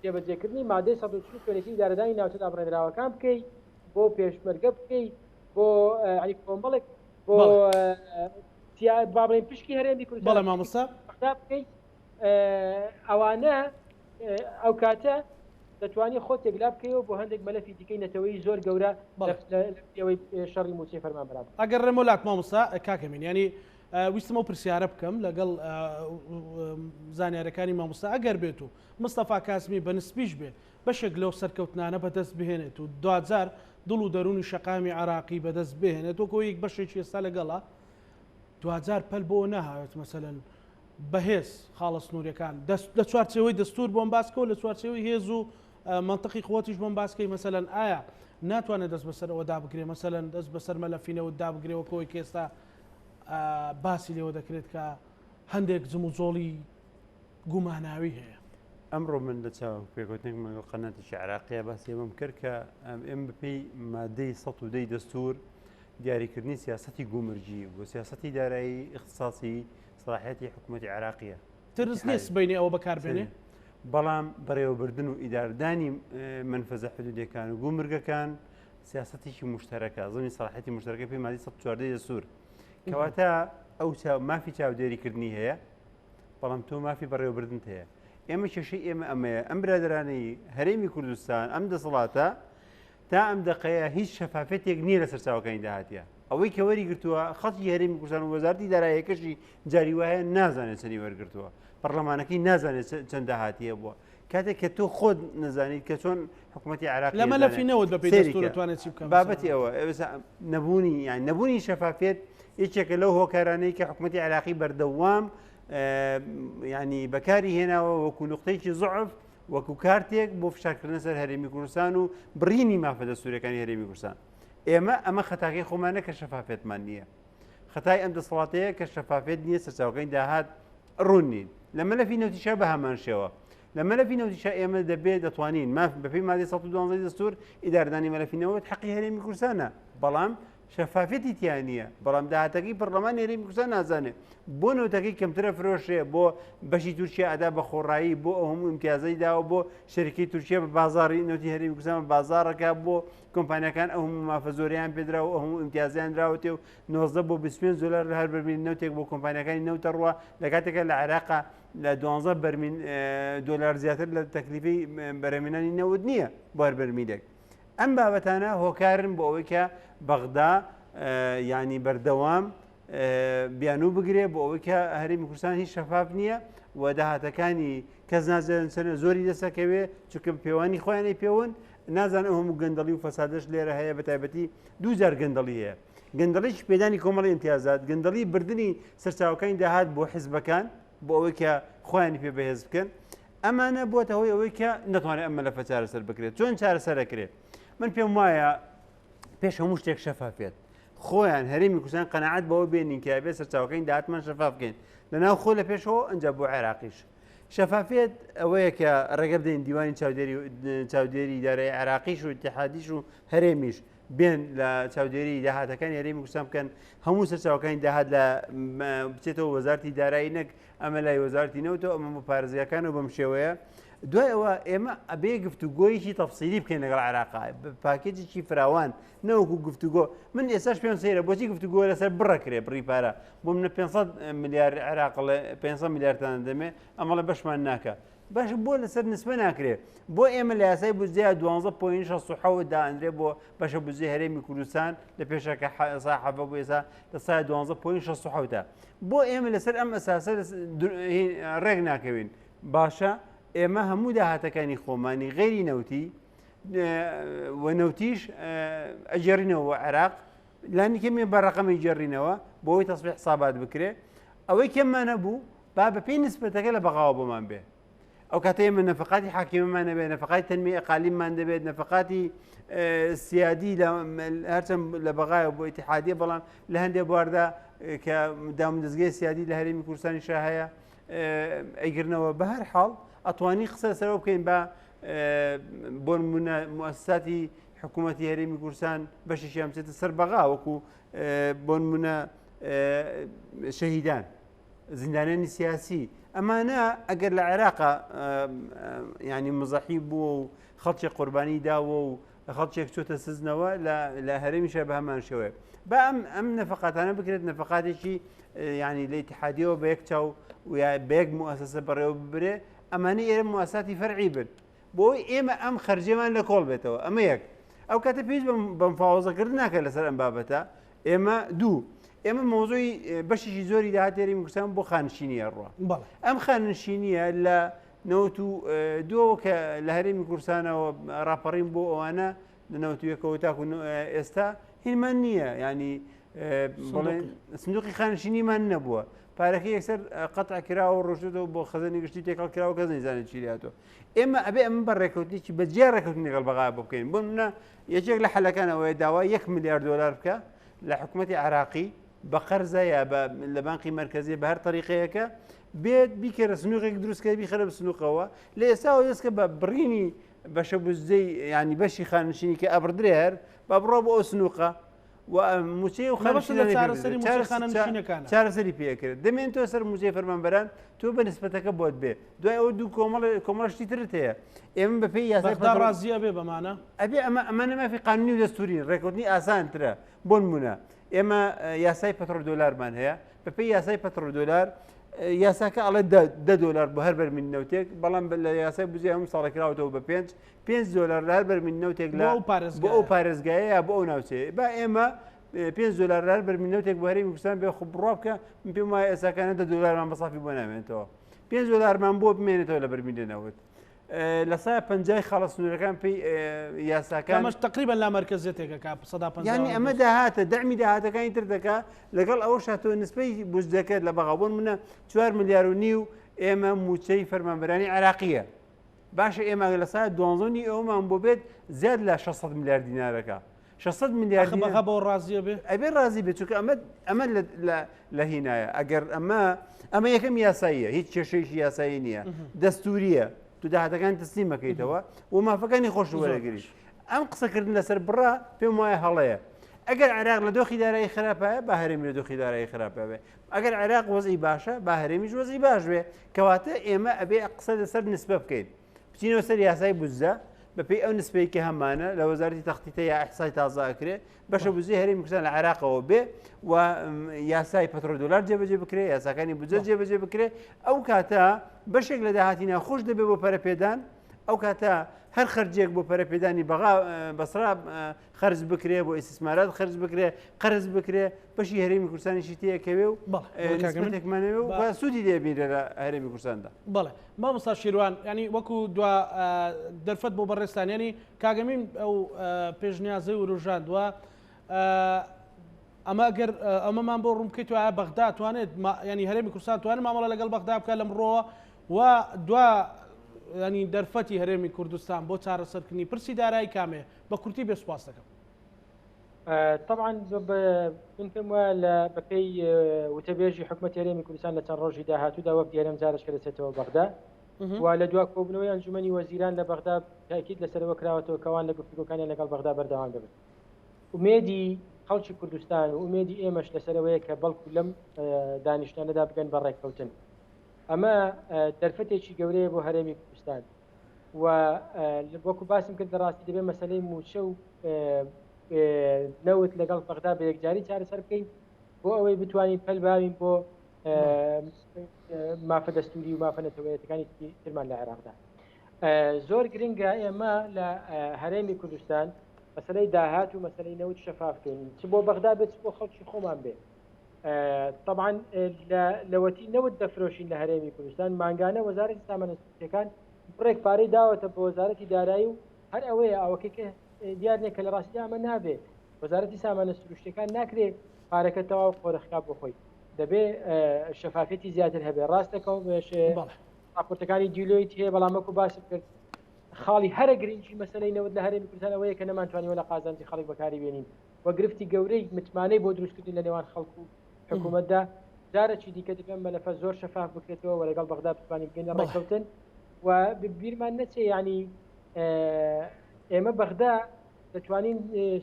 [SPEAKER 3] جێبەجێکردنی مادەی 140 چۆنێتی ئیدارەدانی ناوچە دابڕێنراوەکان بکەی بۆ پێشمەرگە بکەی بۆ یعنی کۆمەڵێک بۆ با بڵێین پشکی هەرێمی کوردستان
[SPEAKER 1] بەڵێ مامۆستا
[SPEAKER 3] بەغدا بکەیت ئەوانە ئەو کاتە دەتوانی خۆت یەکلا بکەیەوە بۆ هەندێک مەلەفی دیکەی نەتەوەی زۆر گەورە ئەوەی شەڕی موچەی فەرمانبەران
[SPEAKER 1] ئەگەر ڕێمۆ لات مامۆستا کاکەمین ینی ویستم ئەو پرسیارە بکەم لەگەڵ زانیارەکانی مامۆستا ئەگەر بێت و مستەفا کازمی بە نسبیش بێ بەشێک لەو سەرکەوتنانە بەدەست بهێنێت و دواجار دڵ و دەروونی شەقامی عێراقی بەدەست بهێنێت وەک ئەوەی بەشێکی ئێستا لەگەڵە دواجار پەل بۆ ناهاوێت مەسەلەن بەهێز خاڵە سنووریەکان دەست لە چوارچێوەی دەستور بۆم باسکەوە لە چوارچێوەی هێز و منطقی قوتیش بۆم باسکەی مەسەلەن ئایا ناتوانێت دەست بەسەر ئەوە دابگرێ مەسەلەن دەست بەسەر مەلەفی نەوت دابگرێ وەک ئەوەی کە ئێستا باسی لێوە دەکرێت کە هەندێک جموجۆڵی گوماناوی هەیە.
[SPEAKER 2] ئەمڕۆ من لە چاوپێکەوتنێکم لەگەڵ قەناتێکی عێراقیە باسی ئەمەم کرد کە ئێمە بەپێی مادەی 110 دەستور دیاریکردنی سیاسەتی گومرگی و سیاسەتی دارایی ئیختیساسی سەڵاحیەتی حکوومەتی عێراقیە.
[SPEAKER 1] ترس نییە سبەینێ ئەوە بەکاربێنێ؟
[SPEAKER 2] بەڵام بەڕێوەبردن و ئیداردانی مەنفەزە حدودیەکان و گومرگەکان سیاسەتێکی مشتەرەکە زمانی سەڵاحیەتی مشتەرەکە پێی مادەی 114 دەستور کەواتە ئەو مافی چاودێریکردنی هەیە بەڵام تۆ مافی بەڕێوەبردنت هەیە ئێمە کێشەی ئێمە ئەمەیە ئەم برادرانەی هەرێمی کوردستان ئەم دەسەڵاتە تا ئەم دقەیە هیچ شەفافێتێک نییە لە سەرچاوەکانی داهاتە ئەوەی کە وەری گرتووە خەڵکی هەرێمی کوردستان و وەزارتی دارایەکەشی جاری وایە نازانێت چەنی وەرگرتووە پەرلەمانەکەی نازانێت چەند داهاتیە بووە کاتێک کە تۆ خۆت نەزانیت کە چۆن حکوومەتی عراق
[SPEAKER 1] لەمە لە فینەوە بە پێی دەستوور چی بکەم
[SPEAKER 2] بابەتی ئەوە نەبوونی یان نەبوونی شەفافێت یەکێکە لەو هۆکارانەی کە حکوومەتی عراقی بەردەوام ینی بەکاری هێناوە وەکو نقطەیەکی زعف وەکو کارتێک بۆ فشارکردنە سەر هەرێمی کوردستان و بڕینی مافە دەستوورەکانی هەرێمی کوردستان ئێمە ئەمە خەتاکەی خۆمانە کە شەفافێتمان نییە. خەتای ئەم دەسەڵاتەیە کە شەفافیەت نییە سەرچاوەکانی داهات ڕوون نین. لە مەلەفی نەوتیشا بە هەمان شێوە. لە مەلەفی نەوتیشا ئێمە دەبێ دەتوانین ماف بەپێی مادەی 112 دەستور ئیدارەدانی مەلەفی نەوت حەقی هەرێمی کوردستانە بەڵام شەفافیەتی تیا نییە بەڵام داهاتەکەی پەرلەمانی هەرێمی کوردستان نازانێ بۆ نەوتەکەی کەمترە فرۆشێ بۆ بەشی تورکیا ئەدا بە خۆڕایی بۆ ئەو هەموو ئیمتیازەی داوە بۆ شەریکەی تورکیا بە بازاڕی نەوتی هەرێمی کوردستان بە بازاڕەکە بۆ کۆمپانیاکان ئەو هەموو مافە زۆریان پێدرا و ئەو هەموو ئیمتیازیان دراوەتێ و 19 بۆ 25 دلار لە هەر بەرمیل نەوتێک بۆ کۆمپانیاکانی نەوتە ڕوە لە کاتێکە لە عێراقا لە 12 بەرمیل دۆلار زیاتر لە تەکلیفی بەرهەمهێنانی نەوت نییە بۆ هەر بەرمیلێک. ئەم بابەتانە هۆکارن بۆ ئەوەی کە بەغدا ینی بەردەوام بیانوو بگرێ بۆ ئەوەی کە هەرێمی کوردستان هیچ شەفاف نییە و داهاتەکانی کەس نازانن چەنە زۆری دەسەکەوێ چونکە پێوانی خۆیانی پێون نازان ئەو هەموو گەندەڵی و فەسادش لێرە هەیە بە تایبەتی دوو جار گەندەڵی هەیە گەندەڵیش پێدانی کۆمەڵی امتیازات گەندەڵی بردننی سەرچاوەکانی داهات بۆ حزبەکان بۆ ئەوەی کە خۆیانی پێ بەهێز بکەن ئەمانە بۆتە هۆی ئەوەی کە نەتوانێت ئەم مەلەفە چارەسەر بکرێت چۆن چارەسەر دەکرێت من پێم وایە پێش هەموو شتێک شەفافێت خۆیان هەرێمی کوردستان قەناعەت بەوە بێنین کە بێ سەرچاوەکانی داهاتمان شەفاف بکەین لە ناو خۆ لە پێشەوە ئەنجا بۆ عێراقیش شەفافیت ئەوەیە کە ڕێگە بدەین دیوانی چاودێری چاودێری دارای عێراقیش و اتحادیش و هەرێمیش بێن لە چاودێری داهاتەکانی هەرێمی کوردستان بکەن هەموو سەرچاوەکانی داهات لە بچێتەوە وەزارتی دارایی نەک ئەمە لای وەزارتی نەوتەوە ئەمە بۆ پارێزگاکان و بەم شێوەیە دوای ئەوە ئێمە ئەبێ گفتوگۆیەکی تەفسیلی بکەین لەگەڵ عێراقا پاکێجێکی فراوان نەوەکو گفتوگۆ من ئێستاش پێم سەیرە بۆچی گفتوگۆ لەسەر بڕەکرێ بڕی پارە بۆ منە 500 ملیار عێراق 500 ملیارتان دەمێ ئەمەڵە بەشمان ناکە باش بۆ لەسەر نسبە ناکرێ بۆ ئێمە لە یاسای بودجەیە 12.67 دائەنرێ بۆ بەشە بودجەی هەرێمی کوردستان لە پێشەکە سا حەفە بۆ ئێستا لە سای 12.67 بۆ ئێمە لەسەر ئەم ئەساسە ڕێک ناکەوین باشە ئێمە هەموو داهاتەکانی خۆمانی غەیری نەوتی و نەوتیش ئەگێڕینەوە عێراق لانی کەمێ بە ڕقەمی گێڕینەوە بۆی تەسبیح حسابات بکرێ ئەوەی کەممان هەبوو با بەپێی نسبەتەکە لە بەغاوە بۆمان بێ ئەو کاتە ئێمە نەفقاتی حاکیمەمان نەبێت نەفقاتی تەنمی ئەقالیممان دەبێت نەفقاتی سیادی لە هەرچەند لە بەغایە بۆ ئیتحادیە بەڵام لە هەندێک بواردا کە دامودەزگای سیادی لە هەرێمی کوردستانی شا هەیە ئەیگرنەوە بە هەر حاڵ ئەتوانی قسە سەرەوە بکەین بە بۆ نمونە موسساتی حکوومەتی هەرێمی کوردستان بەشێکیان بچێتە سەر بەغا وەکو بۆ نمونە شەهیدان زیندانیانی سیاسی ئەمانە ئەگەر لە عێراقا ینی مزەحی بووە و خەڵکی قوربانی داوە و خەڵکێک چۆتە سزنەوە لە هەرێمیشە بە هەمان شێوەیە با ئەم ئەم نەفقاتانە بکرێت نەفقاتێکی ینی لە ئیتحادیەوە بە یەک چاو و یا بە یەک موسسە بەڕێوە ببرێ ئەمانە ئێرە موسساتی فەرعی بن بۆی ئێمە ئەم خەرجیمان لە کۆڵ بێتەوە ئەمە یەک ئەو کاتە پێویست بەم فاوەزەکردن ناکە لەسەر ئەم بابەتە ئێمە دوو ئێمە مۆزۆی بەشێکی زۆری داهات هەرێمی کوردستان بۆ خانشینیە ڕوە ئەم خانشینیە لە نەوت و دووەوە کە لە هەرێمی کوردستانەوە ڕاپەڕین بۆ ئەوانە لە نەوت یەکەوە تاکو ئێستا هیمان نییە ینی سندوقی خانشینیمان نەبووە پارەکە یەکسەر قەتع کراوە ڕۆشتەوە بۆ خەزێنەی گشتی تێکەڵ کراوە کەس نەیزانێت چی لاتەوە ئێمە ئەبێ ئەمە بە ڕێکەوتنێکی بە جیا ڕێکەوتن لەگەڵ بەغا بۆ بکەین بۆ منە یەکێک لە حەلەکان ئەوەیە داوای یەک ملیار دۆلار بکە لە حکوومەتی عراقی بە قەرزە یا لە بانقی مرکزی بە هەر طریقەیەکە بێت بیکەرە سنووقێک دروستکە بیخەرە بە سنووقەوە لە ئێستاوە دەستکە بە بڕینی بەشە بودجەی ینی بەشی خانشینی کە ئەبڕدرێ هەر بە بڕۆ بۆ ئەو سنووقە و موچەی و
[SPEAKER 1] چارەسەری خانەنشینەکان
[SPEAKER 2] چارەسەری پێکرد دەمێن تۆ سەر موچەی فەرمانبەران تۆ بە نسبەتەکە بۆت بێ دوای ئەو دوو کۆمەڵ کۆمەڵشتی ترت هەیە ئێمە بە پێی یاسای
[SPEAKER 1] بەغدا ڕازیە بێ بەمانە
[SPEAKER 2] ئەبێ ئەمە ئەمانە مافی قانونی و دەستوری ڕێکوتنی ئاسانترە بۆ نمونە ئێمە یاسای پەترۆ دۆلارمان هەیە بەپێی یاسای پەترۆ دۆلار یاساکە ئەڵێ دە دۆلار بۆ هەر بەرمیل نەوتێک بەڵام لە یاسای بودجەی هەموو ساڵێک کراوەتەوە بە پێنج پێنج دۆلار لە هەر بەرمیل نەوتێک لە بۆ ئەو پارێزگایە یا بۆ ئەو ناوچەیە با ئێمە پێنج دۆلار لە هەر بەرمیل نەوتێک بۆ هەرێمی کوردستان بێ خۆ بڕوا بکە من پێم وایە ئێستاکانە دە دۆلارمان بە سافی بۆ نامێنێتەوە پێنج دۆلارمان بۆ بمێنێتەوە لە بەرمیل نەوت لە سای پەنجای خاڵە سنوورەکان پێی یاساکان
[SPEAKER 1] ئەمەش تقریبا لا مەرکەزیەتێکەکە سەدا پەنجا
[SPEAKER 2] یعنی ئەمە داهاتە دەمی داهاتەکانی تر دەکا لەگەڵ ئەوە شاتۆ نسبەی بودجەکەت لە بەغا بۆن منە 4 ملیار و نیو ئێمە موچەی فەرمانبەرانی عێراقیە باشە ئێمە لە سای دوانزە و نیو ئەومان بۆ بێت زیاد لە 600 ملیار دینارەکە. 600 ملیار
[SPEAKER 1] ئەخ بەغا بەوە ڕازیە بێ؟
[SPEAKER 2] ئەبێ ڕازی بێ چونکە ئەمە ئەمە لە هینایە ئەگەر ئەمە ئەمە یەکەم یاساییە هیچ کێشەیەکی یاسایی نییە دەستوریە تو داهاتەکان تەسلیمەکەیتەوە و مافەکانی خۆش وەرەگری ئەم قسەکردن لەسەر بڕە پێم وایە هەڵەیە ئەگەر عێراق لە دۆخی دارایی خراپایە با هەرێمی لە دۆخی دارایی خراپە بێ ئەگەر عێراق وەزی باشە با هەرێمیش وەزی باش بێ کەواتە ئێمە ئەبێ قسە لەسەر نسبە بکەین بچینەوە سەر یاسای بودجە بەپێی ئەو نسبەی کە هەمانە لە وەزارەتی تەختیتە یا ئەحسای تازە ئەکرێ بەشە بودجەی هەرێمی کوردستان لە عێراقەوە بێ و یاسای پترۆدۆلار جێبەجێ بکرێ یاساکانی بودجە جێبەجێ بکرێ ئەو کاتە بەشێک لە داهاتی ناخۆش دەبێ بۆ پەرەپێدان ئەو کاتە هەر خەرجێک بۆ پەرەپێدانی بەغا بەسرا خەرج بکرێ بۆ ئیسیسمارات خەرج بکرێ قەرز بکرێ بەشی هەرێمی کوردستانیشی تێکەوێ و نسبەتێکمانەوێ و سوودی لێ بینرێ لە هەرێمی کوردستاندا.
[SPEAKER 1] بەڵێ مامۆستا شیروان ینی وەکو دوا دەرفەت بۆ بەڕێزتان ینی کاگەمین ئەو پێشنیازەی وروژاندوە ئەمە گەر ئەمەمان بۆ ڕوون بکەیت وایە بەغدا توانێت ینی هەرێمی کوردستان توانێت مامەڵە لەگەڵ بەغدا بکات لەم ڕۆوە و دوا ینی دەرفەتی هەرێمی کوردستان بۆ چارەسەرکردنی پرسی دارایی کامەیە بە کورتی بێ سوپاس دەکەم.
[SPEAKER 3] طبعا من پێم وایە لە بەپێی وتەبێژی حکومەتی هەرێمی کوردستان لە چەند ڕۆژی داهاتوودا وەفدی هەرێم جارێکە دەچێتەوە بەغدا و لە دوا کۆبوونەوەی ئەنجومەنی وەزیران لە بەغدا تاکید لەسەرەوە کراوەتەوە کەوان لە گفتوگۆکانیان لەگەڵ بەغدا بەردەوام دەبن. ئومێدی خەڵکی کوردستان و ئومێدی ئێمەش لەسەرەوەیە کە بەڵکو لەم دانیشتانەدا بگەن بە ڕێککەوتن. ئەمە دەرفەتێکی گەورەیە بۆ هەرێمی کوردستان و وەکو باسم کرد لە ڕاستی دەبێت مەسلەی موچە و نەوت لەگەڵ بەغدا بە یەکجاری چارەسەر بکەین بۆ ئەوەی بتوانین پەل باوین بۆ مافە دەستوری و مافە نەتەوەیەتەکانی ترمان لە عێراقدا. زۆر گرنگە ئێمە لە هەرێمی کوردستان مەسلەی داهات و مەسلەی نەوت شەفاف بکەین چ بۆ بەغدا بێت چ بۆ خەڵکی خۆمان بێت طبعا لەوەتی نەوت دەفرۆشین لە هەرێمی کوردستان مانگانە وەزارەتی سامانە سروشتیەکان بڕێک پارەی داوەتە بە وەزارەتی دارایی و هەر ئەوەیە ئەوەکەی کە دیار نییە کە لە ڕاستیدا ئەمە نابێ وەزارەتی سامانە سروشتیەکان ناکرێ پارەکە تەواو قۆرخکا بۆ خۆی دەبێ شەفافیەتی زیاتر هەبێ ڕاستەکەەوە ڕاپۆرتەکانی دیلۆیت هەیە بەڵام وەکو باسم کرد خاڵی هەرە گرنگی مەسەلەی نەوت لە هەرێمی کوردستان ئەوەیە کە نەمانتوانیوە لە قازانجی خەڵک بەکاری بێنین و گرفتی گەورەی متمانەی بۆ دروستکردن لە نێوان خەڵک و حکوومەتدا جارێکی دیکە دەبێت مەلەفە زۆر شەفاف بکرێتەوە و لەگەڵ بەغدا بتوانین بگەینە ڕێککەوتن و بیرمان نەچێ یعنی ئێمە بەغدا دەتوانین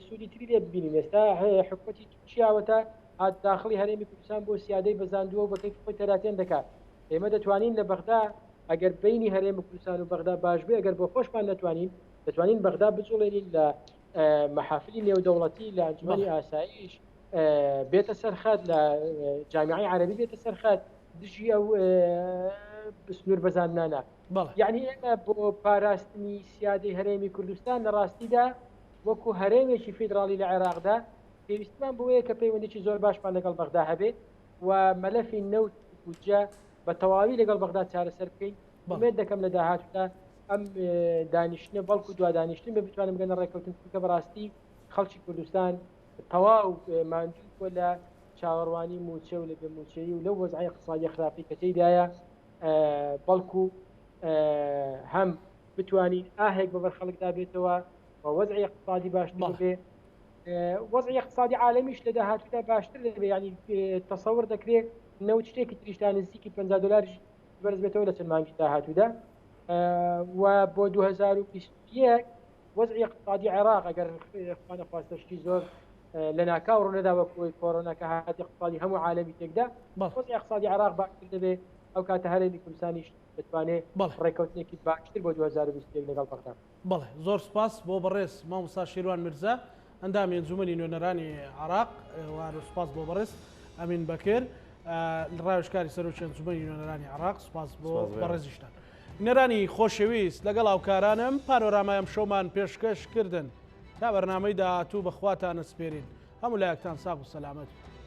[SPEAKER 3] سوودی تری لێ ببینین ئێستا حکوومەتی تورکیاوەتە هات داخڵی هەرێمی کوردستان بۆ سیادەی بەزاندووە و بە کەیفی خۆی تەراتێن دەکات ئێمە دەتوانین لە بەغدا ئەگەر بینی هەرێم کوردستان و بەغدا باش بێ ئەگەر بۆ خۆشمان نەتوانین دەتوانین بەغدا بجوڵێنین لە مەحافلی نێودەوڵەتی لە ئەنجومەنی ئاسایش بێتە سەرخەت لە جامیعی عەربی بێتە سەرخەت دژی ئەو سنوور بەزاندنانە یعنی ئێمە بۆ پاراستنی سیادەی هەرێمی کوردستان لە ڕاستیدا وەکو هەرێمێکی فیدراڵی لە عێراقدا پێویستمان بۆیە کە پەیوەندێکی زۆر باشمان لەگەڵ بەغدا هەبێت و مەلەفی نەوت و بودجە بە تەواوی لەگەڵ بەغدا چارەسەر بکەین ئومێد دەکەم لە داهاتوودا ئەم دانیشتنە بەڵکو دوا دانیشتن بێ بتوانن بگەنە ڕێککەوتن چونکە بەڕاستی خەڵکی کوردستان تەواو ماندوو بووە لە چاوەڕوانی مووچە و لە بێ مووچەیی و لەو وەزعی اقتصادیە خراپەی کە تێیدایە بەڵکو هەم بتوانین ئاهێک بەبەر خەڵکدا بێتەوە و وەزعی اقتصادی باشتر بێ وەزعی اقتصادی عالەمیش لە داهاتوودا باشتر دەبێت یعنی تەسەور دەکرێت نەوت شتێکی تریش تا نزیکی 50 دلار بەرز بێتەوە لە چەند مانگی داهاتوودا و بۆ 2021 وەزعی اقتصادی عێراق ئەگەر خوانە خواستە شتی زۆر لە ناکاو ڕوونەدا وەک ئەوەی کۆرۆنا کە هات اقتصادی هەموو عالەمی تێکدا وەزعی اقتصادی عێراق باشتر دەبێت ئەو کاتە هەرێمی کوردستانیش دەتوانێت ڕێککەوتنێکی باشتر بۆ 2021 لەگەڵ بەغدا
[SPEAKER 1] بەڵێ زۆر سوپاس بۆ بەڕێز مامۆستا شیروان میرزا ئەندامی ئەنجومەنی نوێنەرانی عراق وارو سوپاس بۆ بەڕێز ئەمین بەکر ڕاوێژکاری سەرۆکی ئەنجومەنی نوێنەرانی عراق سوپاس بۆ بەڕێزیشتان. بینەرانی خۆشەویست لەگەڵ هاوکارانم پانۆرامای ئەمشەومان پێشکەش کردن تا بەرنامەی داهاتوو بەخواتان ئەسپێرین هەموو لایەکتان ساغ و سەلامەت بن.